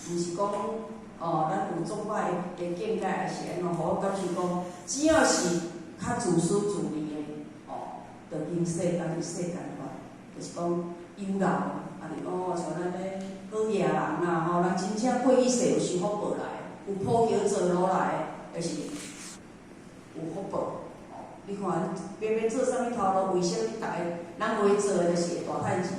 [SPEAKER 3] 毋是講哦，咱有宗派的見解，還是按怎，予我感受講，只要是較自私自利的，哦，就經世間佇世間法，就是講有漏，啊是講像咱咧好野人啦，吼，人真正過去世有受福報來，有鋪橋做路來，就是有福報。你看，偏偏做啥物頭路，為啥物逐個人會做的就是會大趁錢，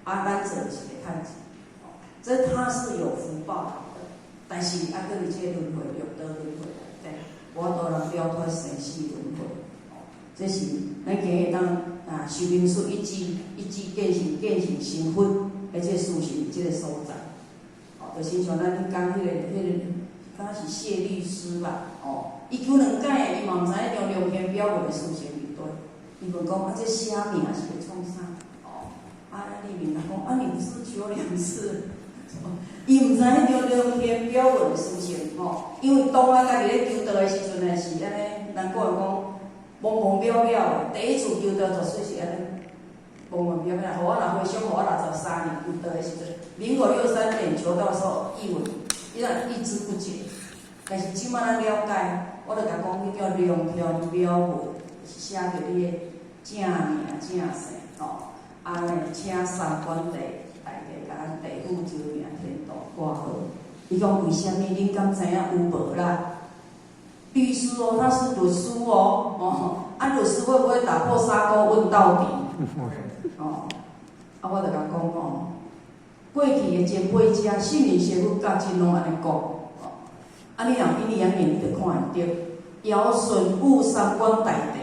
[SPEAKER 3] 啊，咱做的是會趁錢，哦，這他是有福報來的，但是啊，閣佇這個輪迴六道輪迴內底，無法度人了脫生死輪迴，哦，這是咱今日當啊修明術一智一智見性見性成佛，的這個事實這個所在，哦，就親像咱去講彼個，敢是謝律師吧，哦。伊求兩擺，伊嘛毋知影張龍天表文的事情佇佗。伊問講啊，這寫名是咧創啥？哦，啊，你問伊講啊，你不是求兩次？伊毋知影張龍天表文的事情，吼，因為當咱家己咧求道的時陣呢，是按呢，咱個人講茫茫渺渺的。第一次求道絕對是按呢，茫茫渺渺。予我若回想，予我63年求道的時陣，民國63年求道的時候，以為伊若一知不解。但是這擺咱了解，我就共講，彼叫龍天表文，是寫著你的正名正姓，吼，啊，請三官地大帝共咱地府招名天道掛號。伊講為啥物？恁敢知影有無啦？律師哦，他是律師哦，哦，啊，律師會不會打破砂鍋問到底？哦，啊，我就共講吼，過去的前輩者，聖人師父教真攏按呢講。啊！你若比你眼見，你就看會著。堯舜禹三官大帝，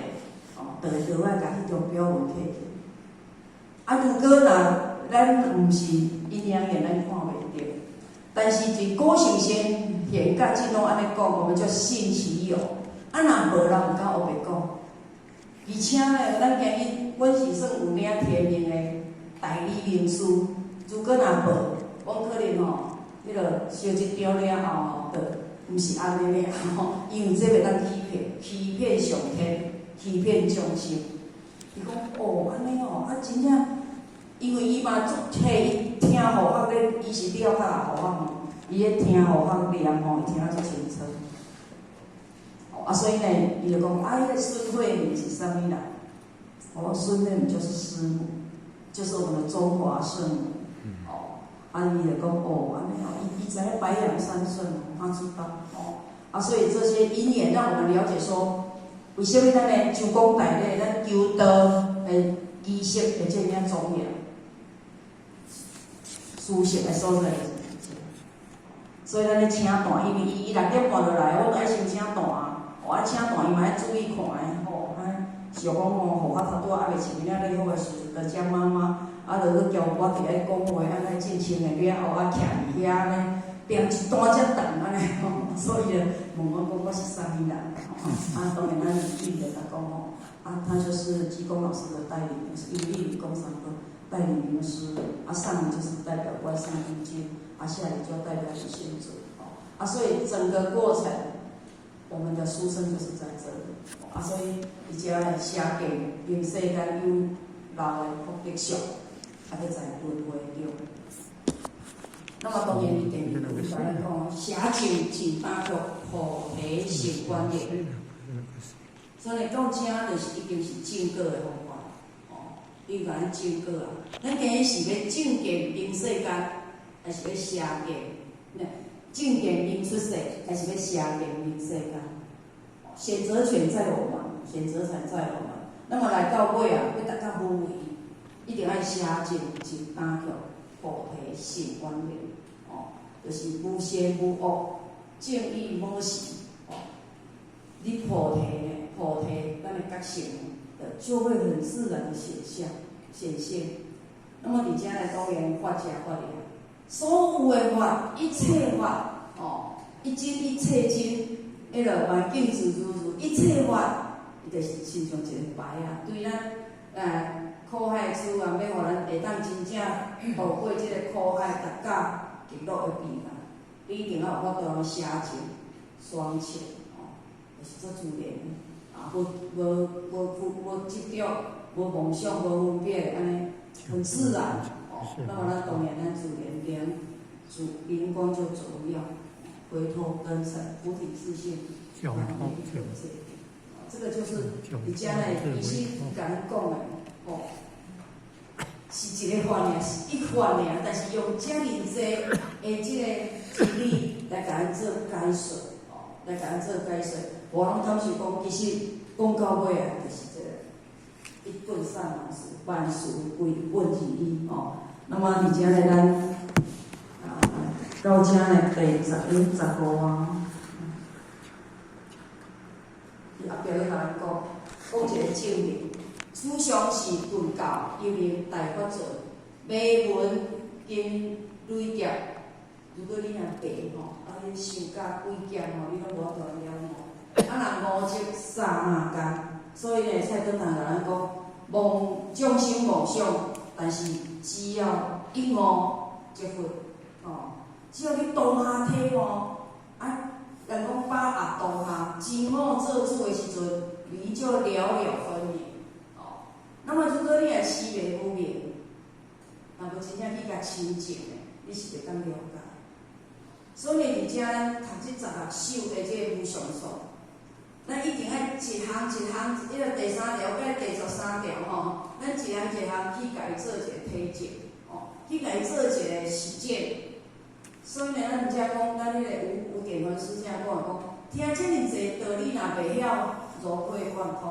[SPEAKER 3] 哦，就會落來共彼張表文摕去。啊，如果若咱毋是陰陽眼，咱看袂著。但是佇古聖先賢甲真攏按呢講，我們叫信其有。啊，若無人毋敢烏白講。而且呢，咱今日阮是算有領天命的代理明師，如果若無，阮可能吼，彼个燒一張了後吼，就毋是按呢爾吼，因為這袂當欺騙，欺騙上天，欺騙眾生。伊講哦，按呢哦，啊真正，因為伊嘛足嘿，伊聽護法咧，伊是了解護法吼，伊咧聽護法念吼，伊聽得足清楚。啊，所以呢，伊就講啊，彼个孫慧敏是啥物人？哦，孫慧敏就是師母，就是我們的中華聖母。哦，啊，伊就講哦，按呢哦，伊知影白楊三聖母，他知道。哦，啊，所以這些因緣讓我們了解說，為啥物咱的周公大禮，咱求道的儀式會這麼莊嚴？殊勝的所在。所以咱咧請單，因為伊6點半就來，我著愛先請單。我請單，伊嘛愛注意看的吼。啊，想講吼，護法頭拄仔猶未穿了禮服的時陣，就請媽媽，啊，就去叫我佇咧講話，按呢進行的了後，啊，徛佇遐按呢，踮一段才轉按呢吼。所以就問我講我是啥物人？啊，當然咱伊就共講吼，啊，他就是濟公老師的代理靈師，因為理工三個代理靈師，啊，上就是代表觀世音君，啊，下裡就代表李先祖，哦，啊，所以整個過程，我們的書生就是在這裡，啊，所以伊遮來邪見用世間有漏的福德相，啊，閣在輪迴中。那麼當然，伊第二句共咱講，邪見盡打卻菩提成觀念。所以到遮就是已經是證果的方法，哦，伊共咱證果啊。咱今日是欲證見人世間，還是欲邪見？證見人出世，還是欲邪見人世間？選擇權在我們，選擇權在我們。那麼來到尾啊，欲達到無為，一定愛邪見盡打卻菩提成觀念，哦，就是無邪無惡，正義無時，哦，你菩提呢？菩提，咱的覺性就會很自然的顯現顯現。那麼佇遮來當然法者法也，所有的法，一切法，哦，一真一切真，彼个萬境自如如，一切法，伊就是親像一個牌仔，對咱苦海資源，欲予咱會當真正渡過這個苦海，達到極樂的彼岸，你一定要有法度邪見雙全，哦，就是足自然的。啊，無無無無執著，無妄想，無分別，按呢很自然。哦，那麼咱當然咱自然靈主靈光就照耀，回頭燈神，菩提自性，這個就是佇遮呢，其實共咱講的，哦，是一個法爾，是一法爾，但是用遮爾濟的這個真理來共咱做解說，哦，來共咱做解說。我攏感受講，其實講到尾啊，就是這個一頓散萬事，萬事歸本而已哦。那麼佇遮呢，咱啊到遮呢第15啊，伊後壁閣共咱講，講一個證明，此相是頓教一名大法座，迷聞經累劫。如果你若白吼，啊你想甲幾劫吼，你攏無法度了悟。啊，若悟則剎那間，所以呢，蔡登堂共咱講，妄眾生妄想，但是只要一悟即佛，哦，只要你當下體悟，啊，人講把握當下，真我做主的時陣，你就了了分明，哦。那麼如果你若思迷無明，若無真正去共清淨的，你是袂當了解。所以佇遮咱讀這16首的這個無上數。咱一定愛一項一項，彼个第三條佮第13條吼，咱一項一項去共伊做一個體證，哦，去共伊做一個實踐。所以呢，咱遮講，咱彼個吳吳典凡師這講講，聽遮爾濟道理，若袂曉融會貫通，